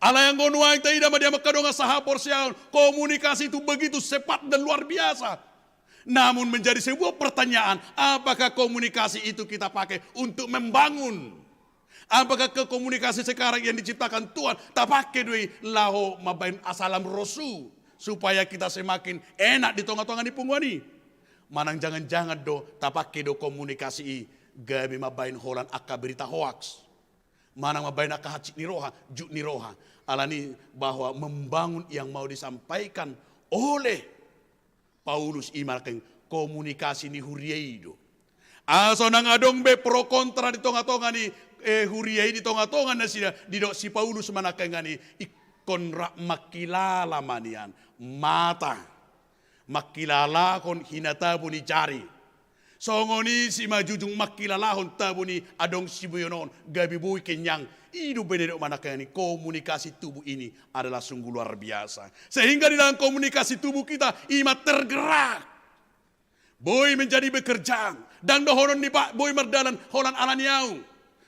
Alai anggo nuaeng taida ma di amang angka dongan sahaporseaon, komunikasi itu begitu cepat dan luar biasa. Namun menjadi sebuah pertanyaan, apakah komunikasi itu kita pakai untuk membangun? Apakah ke komunikasi sekarang yang diciptakan Tuhan tapake do i laho mambahen asalam rosu supaya kita semakin enak di tonga-tonga ni punguan i? Manang jangan-jangan do tapake do komunikasi i gabe mambahen holan angka berita hoaks? Manang mambahen angka hansit ni roha, jut ni roha. Alani bahwa membangun yang mau disampaikan oleh Paulus ima nangkin komunikasi ni huria i do. Asa unang adong be pro kontra di tonga-tonga ni, eh, huria i, di tonga-tonga nasida, didok si Paulus ma nangkin i, ingkon rap mangkilala ma nian, mata, mangkilalahon hinatabo ni jari. Songon i si manjujung mangkilalahon tabo ni adong sibueon on, gabe boi kenyang. I do umbahen na didok ma nangkin i, komunikasi tubuh ini adalah sungguh luar biasa. Sehingga di dalam komunikasi tubuh kita ima tergerak. Boi menjadi bekerja. Ndang dohonon ni paha boi mardalan holan alani ahu.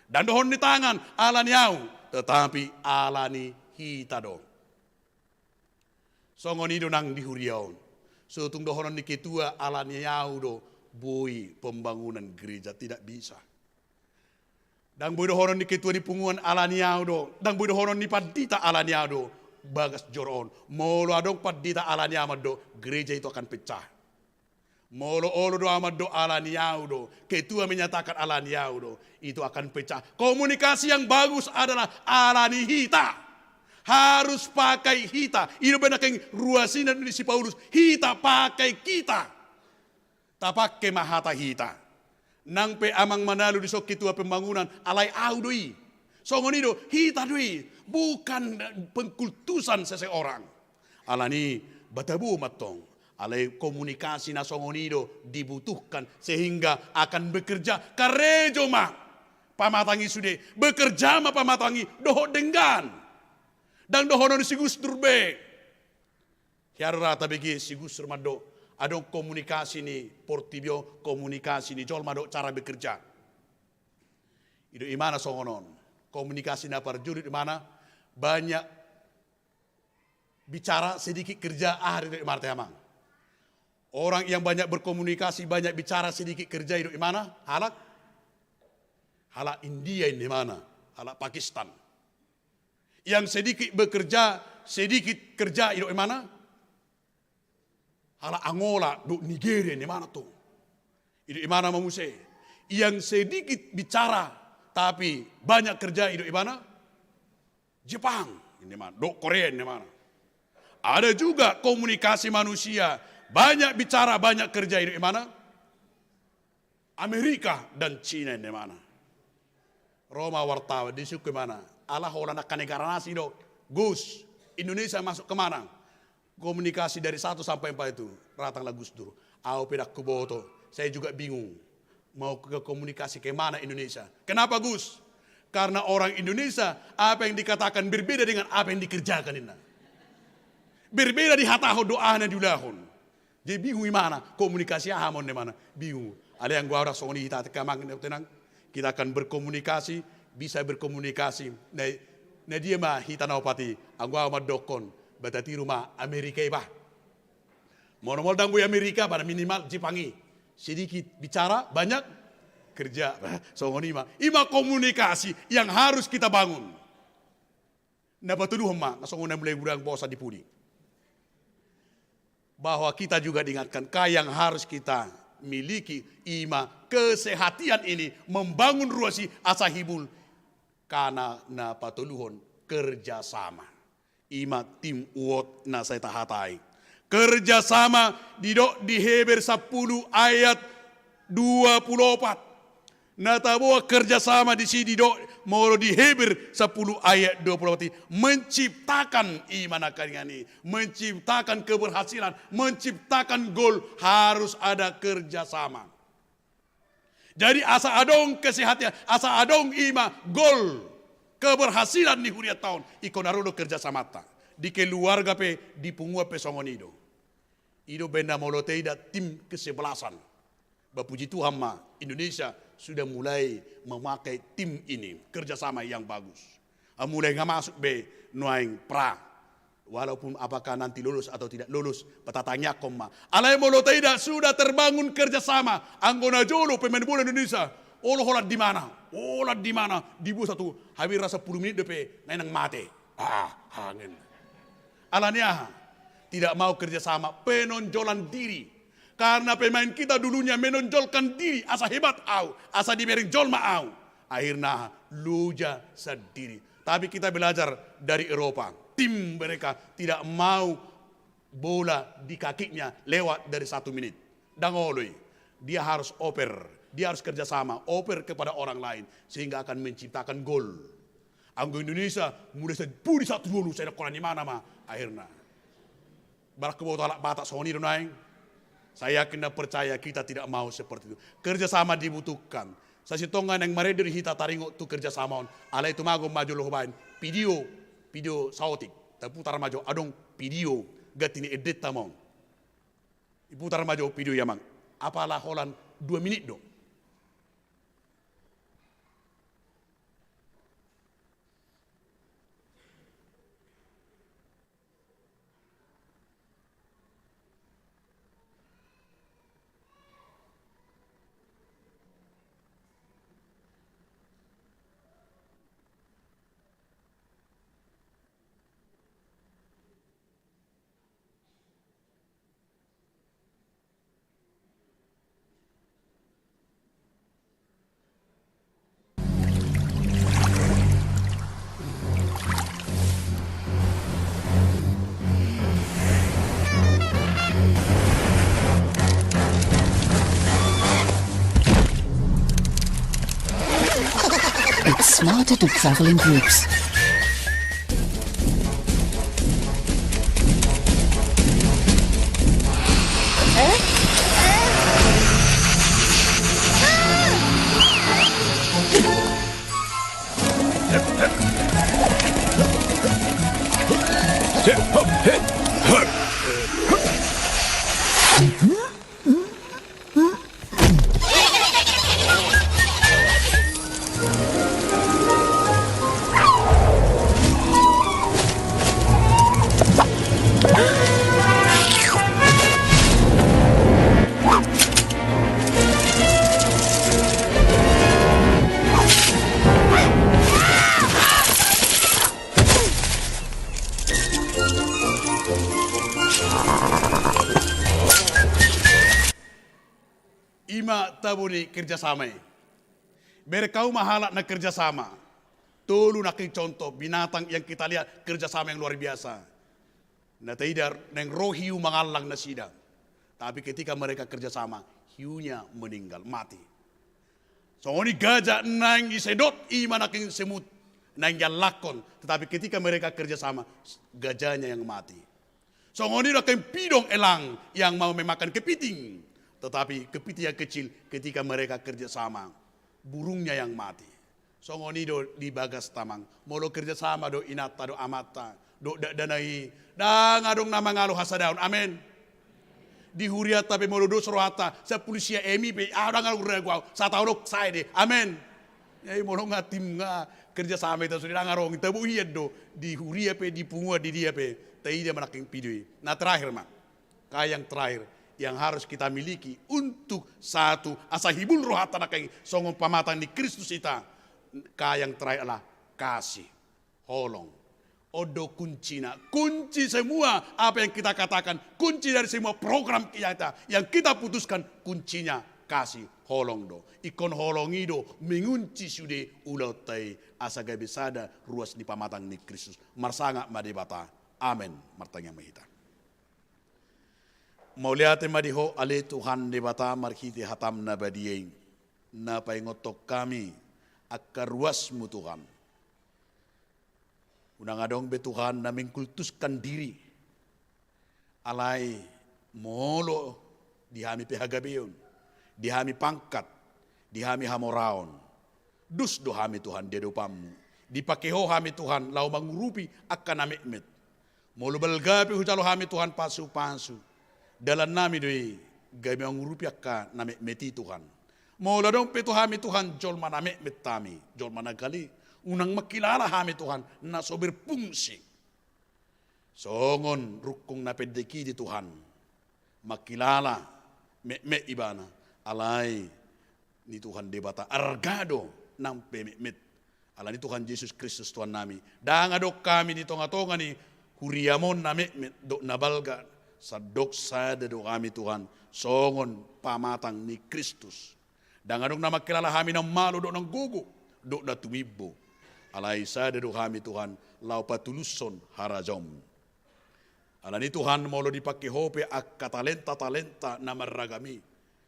Ndang dohonon ni tangan alani ahu. Tetapi alani hita do. Songon i do nang di huria on. So tung dohonon ni ketua alani ahu do boi pembangunan gereja, tidak bisa. Ndang boi dohonon ni ketua ni punguan alani ahu do, ndang boi dohonon ni pandita alani ahu do bagas joro on. Molo adong pandita alani ahu mandok, gereja itu akan pecah. Molo olo do ahu mandok alani ahu do, ketua menyatakan alani ahu do, itu akan pecah. Komunikasi yang bagus adalah alani hita. Harus pakai hita. I do umbahen nangkin ruasina di si Paulus, hita pakai kita. Tapake ma hata hita. Nang pe amang manalu dison ketua pembangunan, alai ahu do i. Songon i do, hita do i. Bukan pengkultusan seseorang. Alani i, batabo ma antong. Alai komunikasi na songon i do dibutuhkan sehingga akan bekerja, karejo ma pamatang i sude, bekerja ma pamatang i dohot denggan. Ndang dohonon ni si Gus Dur be. Hea do ra tabege si Gus Dur mandok, adong komunikasi ni portibi on, komunikasi ni jolma dohot cara bekerja. I do imana songon on. Komunikasi na parjolo i do imana, banyak bicara, sedikit kerja, aha do i do imana, amang? Orang yang banyak berkomunikasi, banyak bicara, sedikit kerja, i do imana? Halak? Halak India i do imana, halak Pakistan. Yang sedikit bekerja, sedikit kerja, i do imana? Halak Angola dohot Nigeria i do imana tu. I do imana ma muse. Yang sedikit bicara, tapi banyak kerja, i do imana? Jepang i do imana, dohot Korea i do imana. Ada juga komunikasi manusia, banyak bicara, banyak kerja, i do imana? Amerika dan Cina i do imana. Ro ma wartawan disungkun imana, ala holan angka negara na asing do, Gus, Indonesia masuk ke mana? Komunikasi dari satu sampai empat itu, ra tangkas Gus Dur. Ahu pe ndang huboto, saya juga bingung. Mau ke komunikasi ke mana Indonesia? Kenapa, Gus? Karena orang Indonesia, apa yang dikatakan berbeda dengan apa yang dikerjakan, ninna. Berbeda dihatahon dohot aha na diulahon. Jadi bingung imana, komunikasi aha ma on, ninna imana. Bingung. Alai anggo ahu ndang songon i hita, angka amang, angka inang. Kita akan berkomunikasi, bisa berkomunikasi. Na, na dia ma hita na opat i, anggo ahu mandokkon, Ba tatiru ma Amerika i bah. Molo, molo dang boi Amerika, ba na minimal Jepang i. Sedikit bicara, banyak kerja. Songon i ma. I ma komunikasi yang harus kita bangun. Na patoluhon ma, na songon na mulai gurang bosa di pudi. Bahwa kita juga diingatkan, ka yang harus kita miliki, i ma kesehatan ini, membangun ruas i asa hibul, karena na patoluhon kerjasama. I ma teamwork na sai tahatai. Kerjasama didok di Heber sampulu ayat dua pulu opat. Na taboan kerjasama disi didok molo di Heber sampulu ayat dua pulu opat i. Menciptakan i ma na karingan i. Menciptakan keberhasilan, menciptakan gol harus ada kerjasama. Jadi asa adong kesehatan, asa adong i ma gol keberhasilan ni hurianta on, ingkon na ro do kerjasamanta. Di keluarga pe, di punguan pe songon i do. I do umbahen na molo taida tim kesebelasan. Ba puji Tuhan ma, Indonesia sudah mulai memakai tim ini, kerjasama yang bagus. Ah, mulai nga masuk be nuaeng pra. Walaupun apakah nanti lolos atau tidak lolos, patatangiangkon ma. Alai molo taida sudah terbangun kerjasama, anggo na jolo pemain bola Indonesia, olo holan di mana? Holan di mana? Dibuat satu, hampir sampulu menit dope, naeng mate. Ah, angin. Alani aha? Tidak mau kerjasama, penonjolan diri. Karena pemain kita dulunya menonjolkan diri, asa hebat au, asa dibereng jolma au. Akhirnya loja sendiri. Tapi kita belajar dari Eropa. Tim mereka tidak mau bola di kakinya lewat dari satu menit. Dang olo i. Dia harus oper. Dia harus kerjasama. Oper kepada orang lain. Sehingga akan menciptakan gol. Anggo Indonesia, mulai sai pudi sahat tu jolo, sai dang holan di mana ma. Akhirnya. Barang huboto halak Batak songon i do nuaeng. Saya yakin dan percaya kita tidak mau seperti itu. Kerjasama dibutuhkan. Sasintongna naeng marende do hita taringot tu kerjasama on. Alai tumagon ma jolo hubaen. Video, video saotik. Taputar ma jo adong video ganti ni endenta ma on. Iputar ma jo video i amang. Apala holan dua menit do. It's smarter to travel in groups. I ma tabo ni kerjasama i. Bereng hamu ma halak na kerjasama. Tolu nangkin contoh binatang yang kita lihat kerjasama yang luar biasa. Na taida naeng ro hiu mangallang nasida. Tapi ketika mereka kerjasama, hiunya meninggal, mati. Songon i gajah naeng disedot i ma nangkin semut naeng diallakkon. Tetapi ketika mereka kerjasama, gajahnya yang mati. Songon i do nangkin pidong elang yang mau memakan kepiting. Tetapi kepiting yang kecil ketika mereka kerjasama, burungnya yang mati. Songon i do di bagasta amang. Molo kerjasama do inanta do amanta do dakdanak i, dang adong na mangalo hasadaon. Amen. Di hurianta pe molo dos rohanta, sampulu sia M I P, ah, dang adong ragu au. Sataon on sae do i. Amen. Jadi molo nga tim nga Kerja sama hita sude, ndang adong, tabo hian do, di huria pe, di punguan, di dia pe, taida ma nangkin pido i. Na terakhir ma, ka yang terakhir, yang harus kita miliki untuk satu, asa hibul rohanta nangkin songon pamatang ni Kristus hita, ka yang terakhir adalah kasih, holong. On do kuncina, kunci semua apa yang kita katakan, kunci dari semua program kita yang kita putuskan, kuncinya kasih, holong do. Ingkon holong i do mengunci sude ulaonta i, asa gabe sada ruas ni pamatang ni Kristus. Marsangap ma Debata. Amen. Martangiang ma hita. Mauliate ma di Ho ale Tuhan Debata marhite hataM na badia i, na paingothon hami angka ruasMu Tuhan. Unang adong be Tuhan na mengkultuskan diri. Alai molo di hami pe hagabeon, di hami pangkat, di hami hamoraon, dos do hami Tuhan di adopanMu. Dipake Ho hami Tuhan laho mangurupi angka na metmet. Molo balga pe hujalo hami Tuhan pasupasu, dalannami do i gabe mangurupi angka na metmet i Tuhan. Molo adong pe tu hami Tuhan jolma na metmet hami, jolma na gale, unang mangkilala hami Tuhan na so berfungsi. Songon rungkung na pendek i di Tuhan, mangkilala metmet ibana, alai ni Tuhan Debata arga do nang pe metmet. Ala ni Tuhan Jesus Kristus Tuhannami, ndang adong hami di tongatonga ni huriaM on na metmet dohot na balga, sandok sada do hami Tuhan, songon pamatang ni Kristus. Ndang adong na mangkilala hami na ummalo dohot na umgogo, dohot na tumimbo. Alai sada do hami Tuhan, laho patulushon harajaonMu. Ala ni Tuhan, molo dipake Ho pe angka talenta-talenta na marragam i,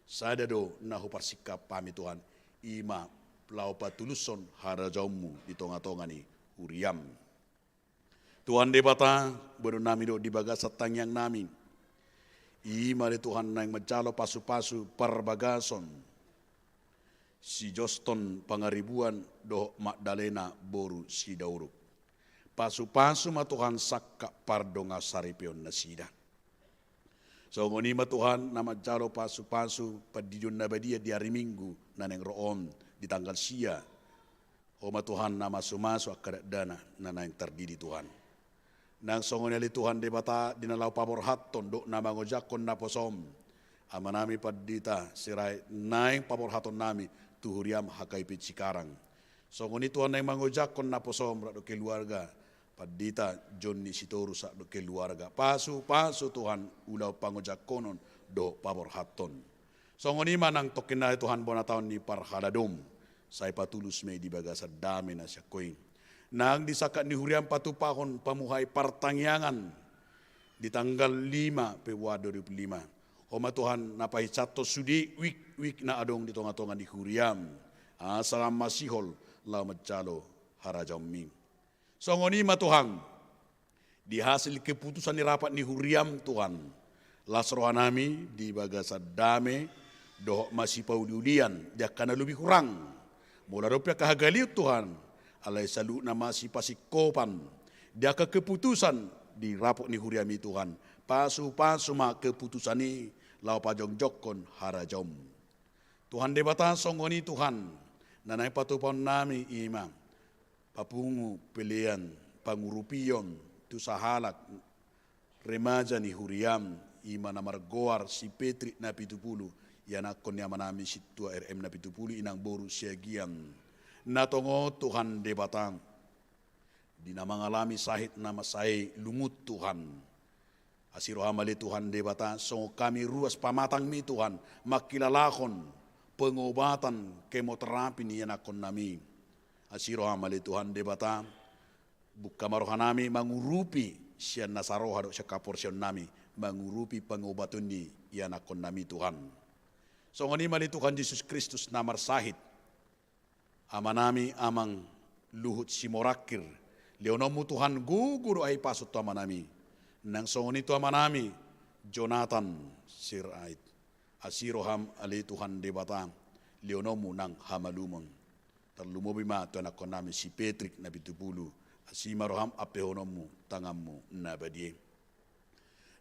sada do na huparsingkap hami Tuhan, i ma laho patulushon harajaonMu di tongatonga ni huriaM. Tuhan Debata, boanonnami do di bagasan tangiangnami, i ma ale Tuhan naeng manjalo pasupasu parbagason si Joston Pangaribuan dohot Magdalena boru Sidauruk. Pasupasu ma Tuhan sangkap pardongan saripeon nasida. Songon i ma Tuhan na manjalo pasupasu pandidion na badia di ari Minggu na naeng ro on di tanggal sia. Ho ma Tuhan na masumasu angka dakdanak na naeng tardidi Tuhan. Nang songon i ale Tuhan Debata di na laho paborhathon dohot na mangojakhon naposoM, amanami Pandita Sirait naeng paborhatonnami tu huriaM H K I P Cikarang. Songon i Tuhan naeng mangojakhon naposoM rap dohot keluarga Pandita Jonni Sitorus rap dohot keluarga. Pasupasu Tuhan ulaon pangojahon dohot paborhathon. Songon i ma nang tongkin nai Tuhan bona taon ni parhaladoM, sai patulus ma i di bagasan dame na sian Ho i. Nang di sangkap ni huriaM patupahon pamuhai partangiangan di tanggal lima Februari dua ribu lima. Ho ma Tuhan na pahinsathon sude wik-wik na adong di tongatonga ni huriaM, asa lam masihol laho manjalo harajaonMi. Songon i ma Tuhan, di hasil keputusan ni rapat ni huriaM Tuhan, las rohanami di bagasan dame dohot masipauliulian di angka na lobi hurang. Molo adong pe angka hagaleon Tuhan, alai saluhutna masipasingkopan di angka keputusan di rapat ni huriaMi Tuhan. Pasupasu ma keputusan i laho pajongjongkon harajaonMu. Tuhan Debata, songon i Tuhan, na naeng patupahonnami i ma papungu pelean pangurupion tu sahalak remaja ni huriaM, i ma na margoar si Petrik Napitupulu, ianakhon ni amanami sintua R M Napitupulu, inang boru Siagian. Na tongon Tuhan Debata, di na mangalami sahit na mansai lungun Tuhan. Asi rohaM ale Tuhan Debata, songon hami ruas pamatangMi Tuhan, mangkilalahon pengobatan kemoterapi ni ianakhonnami. Asi rohaM ale Tuhan Debata, buka ma rohanami mangurupi sian na saroha dohot sian haporseaonnami, mangurupi pengobaton ni ianakhonnami Tuhan. Songon i ma ale Tuhan Jesus Kristus na marsahit, amanami amang Luhut Simorangkir, lehononMu Tuhan gogo dohot hahipason tu amanami. Nang songon i tu amanami Jonatan Sirait. Asi rohaM ale Tuhan Debata, lehononMu nang hamalumon. Tarlumobi ma tu ianakhonnami si Petrik Napitupulu, asi ma rohaM ampehononMu tanganMu na badia i.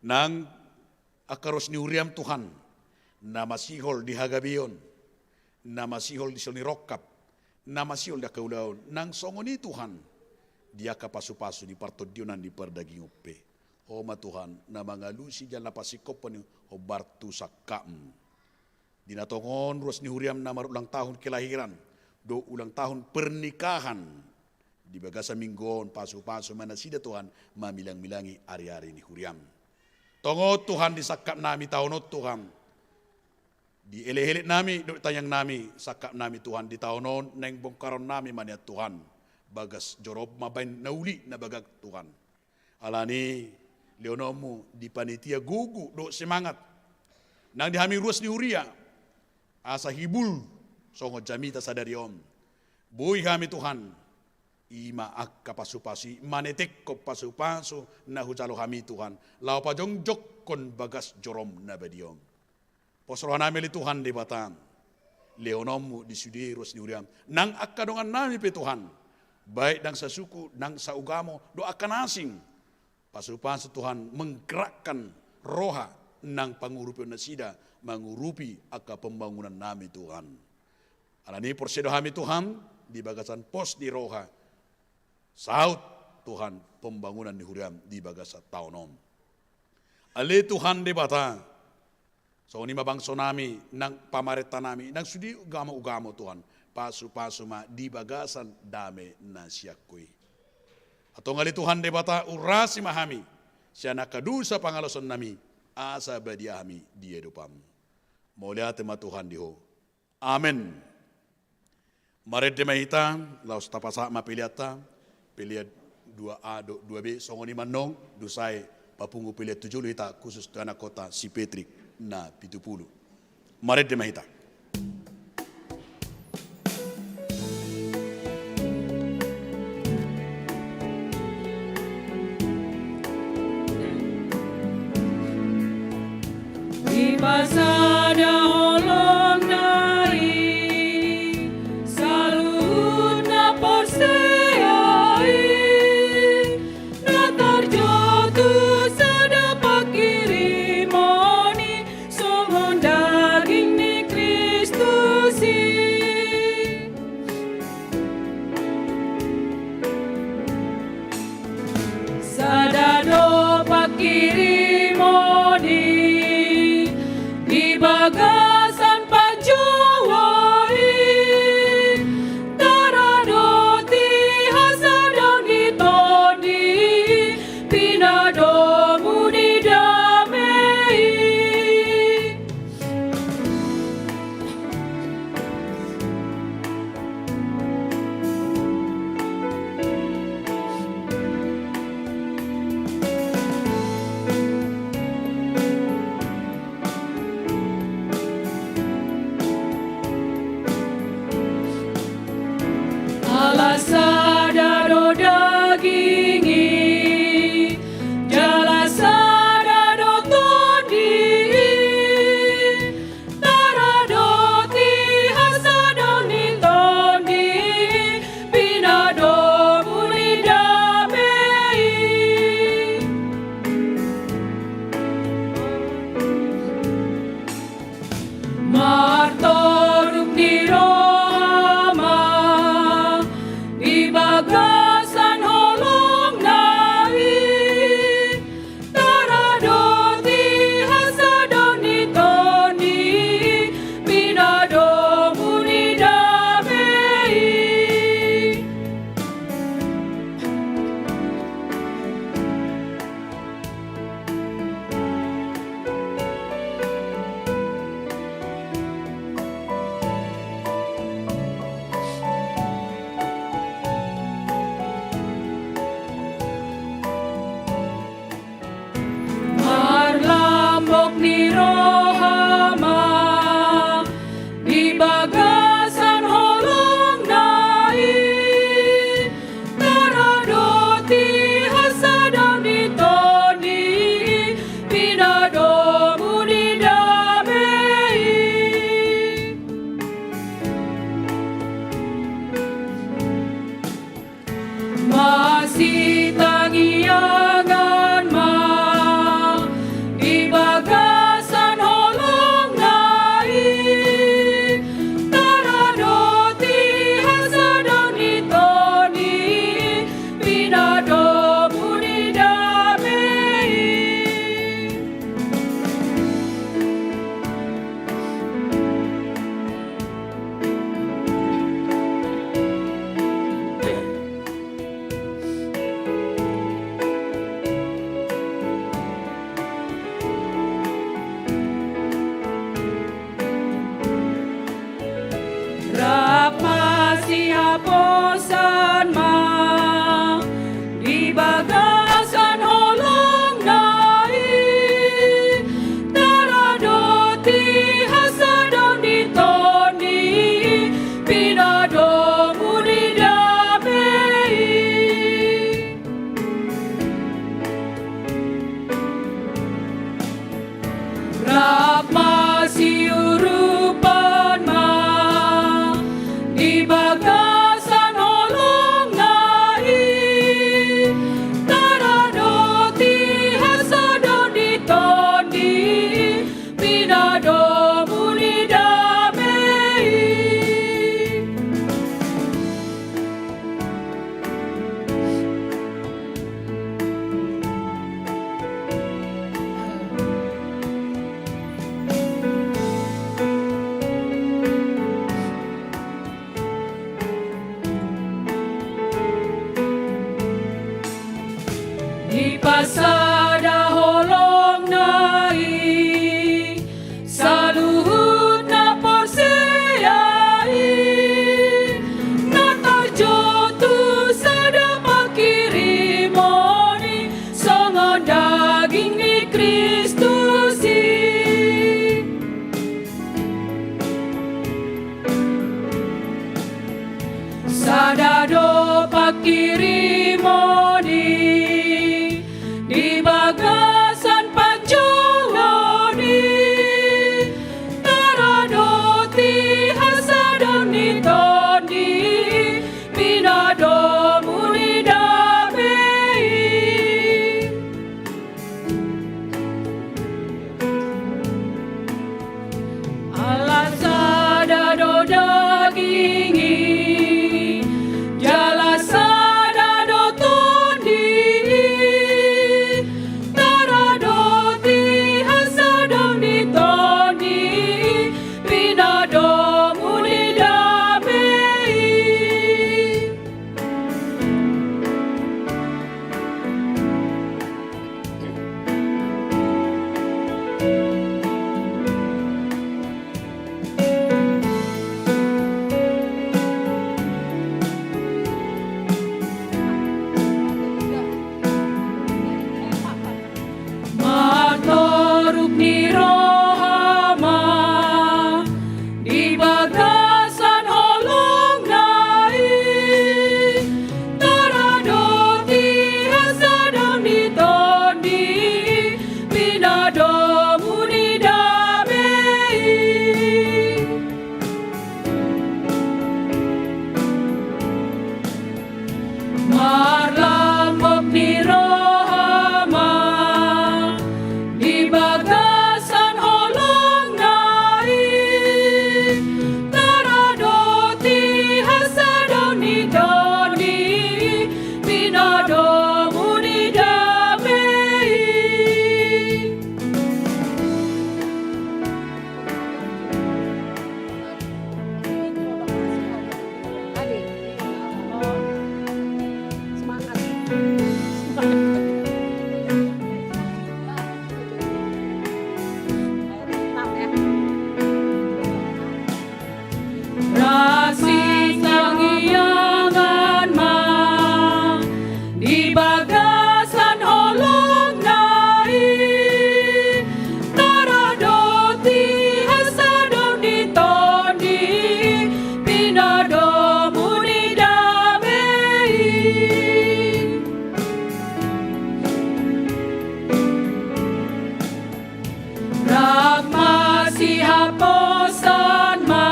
Nang angka ruas ni huriaM Tuhan, na masihol di hagabeon, na masihol di sihol ni rongkap, na masiol di angka ulaon, nang songon i Tuhan, di angka pasupasu ni partondionan ni pardagingon pe. Ho ma Tuhan, na mangalusi jala na pasingkophon i hombar tu sangkapmu. Di na tongon ruas ni huriam na marulang tahun kelahiran, dohot ulang tahun pernikahan, di bagasan minggu on pasupasu ma nasida Tuhan, mamilangmilangi ariari ni huriam. Tongon Tuhan di sangkapnami taon on Tuhan, di elekelek nami, dohot tangiang nami, sangkap nami Tuhan di taon on, naeng bongkaron nami ma nian Tuhan, bagas jorom ma baen na uli na bagak Tuhan. Alani i lehononmu di panitia gogo dohot semangat. Nang di hami ruas ni huria, asa hibul songon jamita sadari on. Boi hami Tuhan, i ma angka pasupasu i, manetekhon pasupasu na hujalo hami Tuhan, laho pajongjongkon bagas jorom na badia on. Pos roha nami ale Tuhan Debata, lehononmu di sude ruas ni huriam, nang angka dongan nami pe Tuhan, baik nang sasuku, nang saugamo, dohot angka na asing. Pasupasu Tuhan menggerakkan roha nang pangurupion nasida, mangurupi angka pembangunan nami Tuhan. Alani i porsea do hami Tuhan, di bagasan pos ni roha, saut Tuhan pembangunan ni huriam di bagasan taon on. Ale Tuhan Debata, songon i ma bangso nami, nang pamarenta nami, nang sude ugamo-ugamo Tuhan, pasupasu ma di bagasan dame na sian Ho i. Antong ale Tuhan Debata, urasi ma hami, sian angka dosa pangalaosion nami, asa badia hami di adopanmu. Mauliate ma Tuhan di Ho. Amen. Marende ma hita, laos tapasahat ma peleanta, pelean dua A dohot dua B, songon i ma annon, dung sae papungu pelean tu jolo hita, khusus tu anak kota si Petrik na pitu pulu. Marende ma hita. Dipasada holongna i saluhut na porsea i, na tarjou tu sada panghirimon i songon daging ni Kristus i. Sada do panghirimon i di bagasan panjouon i, taradoti hasadaon ni Tondi i, pinadomu ni dame i. Sada holongna i, saluhut na porsea i, na tarjou tu sada panghirimon i, songon daging ni Kristus i. Sada do panghirimon i di bagasan panjouon i, taradoti hasadaon ni Tondi i, pinadomu ni dame i. Ala sada do daging i, jala sada do Tondi i, taradoti hasadaon ni Tondi i, pinadomu ni dame i. Martoruk ni roha ma di bagasan holongna i, taradoti hasadaon ni Tondi i, pinadomu ni dame i. Marlambok ni roha ma di bagasan holongna i, taradoti hasadaon ni Tondi i, pinadomu ni dame i. Rasing tangiangan ma di bagasan holongna i, taradoti hasadaon ni Tondi i, pinadomu ni dame i. Rap masihaposan ma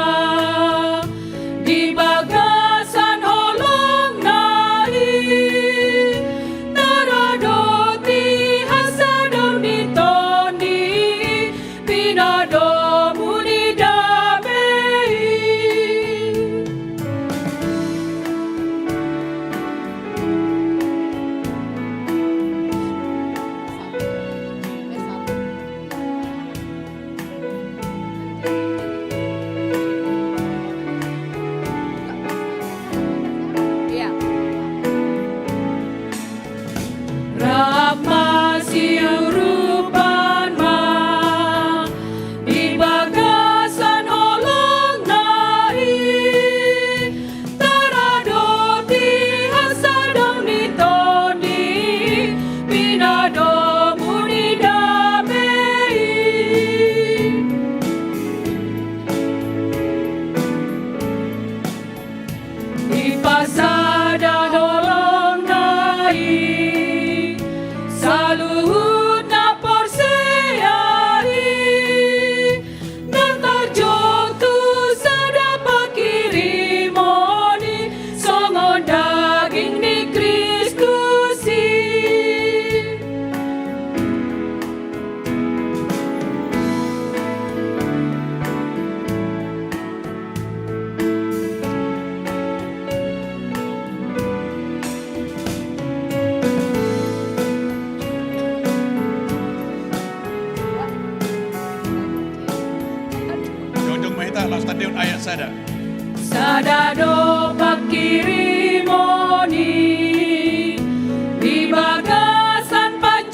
di bagasan holongna i, taradoti hasadaon ni Tondi i, pinadomu ni dame i. Rap masiurupan ma di bagasan holongna i, taradoti hasadaon ni Tondi i, pinadomu ni dame i. Dipasada holongna i, saluhut na porsea i, na tarjou tu sada panghirimon i, songon daging ni Kristus i. Jongjong ma hita, laos tandehon ayat sada. Sada do panghirimon i di bagasan pan-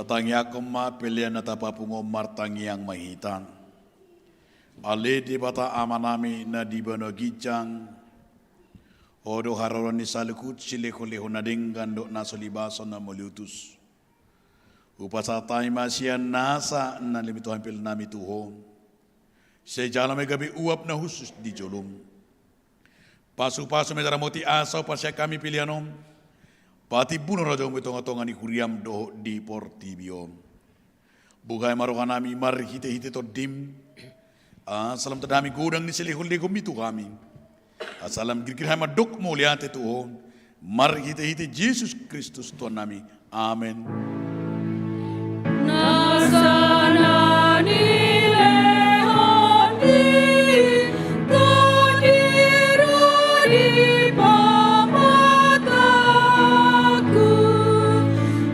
Tangiangkon ma pelean na tapapungu on, martangiang ma hita. Ale Debata Amanami na di banua ginjang, Ho do haroro ni saluhut silehonlehon na denggan dohot na so libason na mauliutus. Hupasahat hami ma sian nasa na nilehon Tuhan pelean nami tu Ho. Sai jalo ma i gabe uap na hushus di jolom. Pasupasu ma i, ramoti asa hupasahat hami pelean on patimbulhon harajaonmu di tongatonga ni huriam dohot di portibi on. Buhai ma rohanami marhitehite Tondim, asa lam tanda hami godang ni silehonlehonmi tu hami. Asa lam girgir hami mandok mauliate tu Ho, marhitehite Jesus Kristus Tuhannami. Amen. Nasa na nilehon di Tondi ro di pamatangku,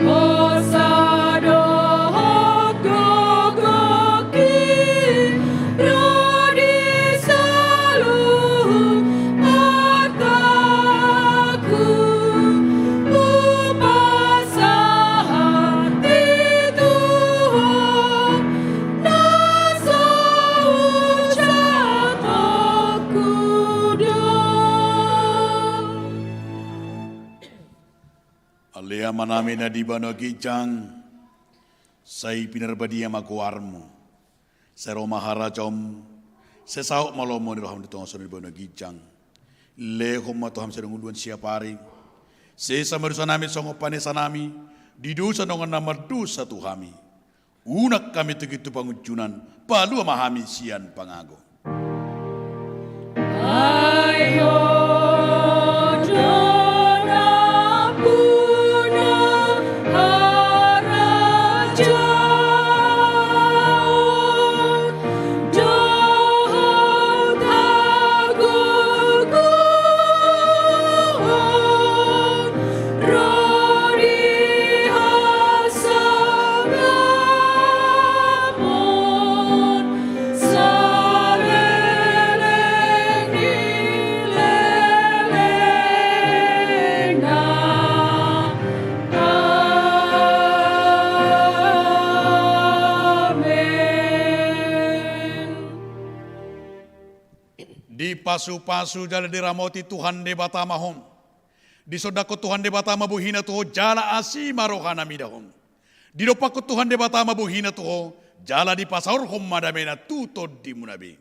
hosa dohot gogo i ro di saluhut artangku, hupasahat i tu Ho na so hujahathonku do. Ale Amanami na di banua ginjang, sai pinarbadia ma goarmu. Sai ro ma harajaonmu, sai saut ma lomo ni roham di tonga songon na di banua ginjang. Lehon ma tu hami sadari on ulaon siapari. Sesa ma dosanami songon panesanami di dosa ni dongan na mardosa tu hami. Unang hami tingki tu pangunjunan, palua ma hami sian pangago. Ai Ho do nampuna harajaon dohot hagogoon ro di hasangapon saleleng ni lelengna. Amen. Dipasupasu jala diramoti Tuhan Debata ma ho. Disondangkon Tuhan Debata ma bohina tu ho jala asi ma rohana mida ho. Didompakkon Tuhan Debata ma bohina tu ho jala dipasaorhon ma damena tu tondimuna be.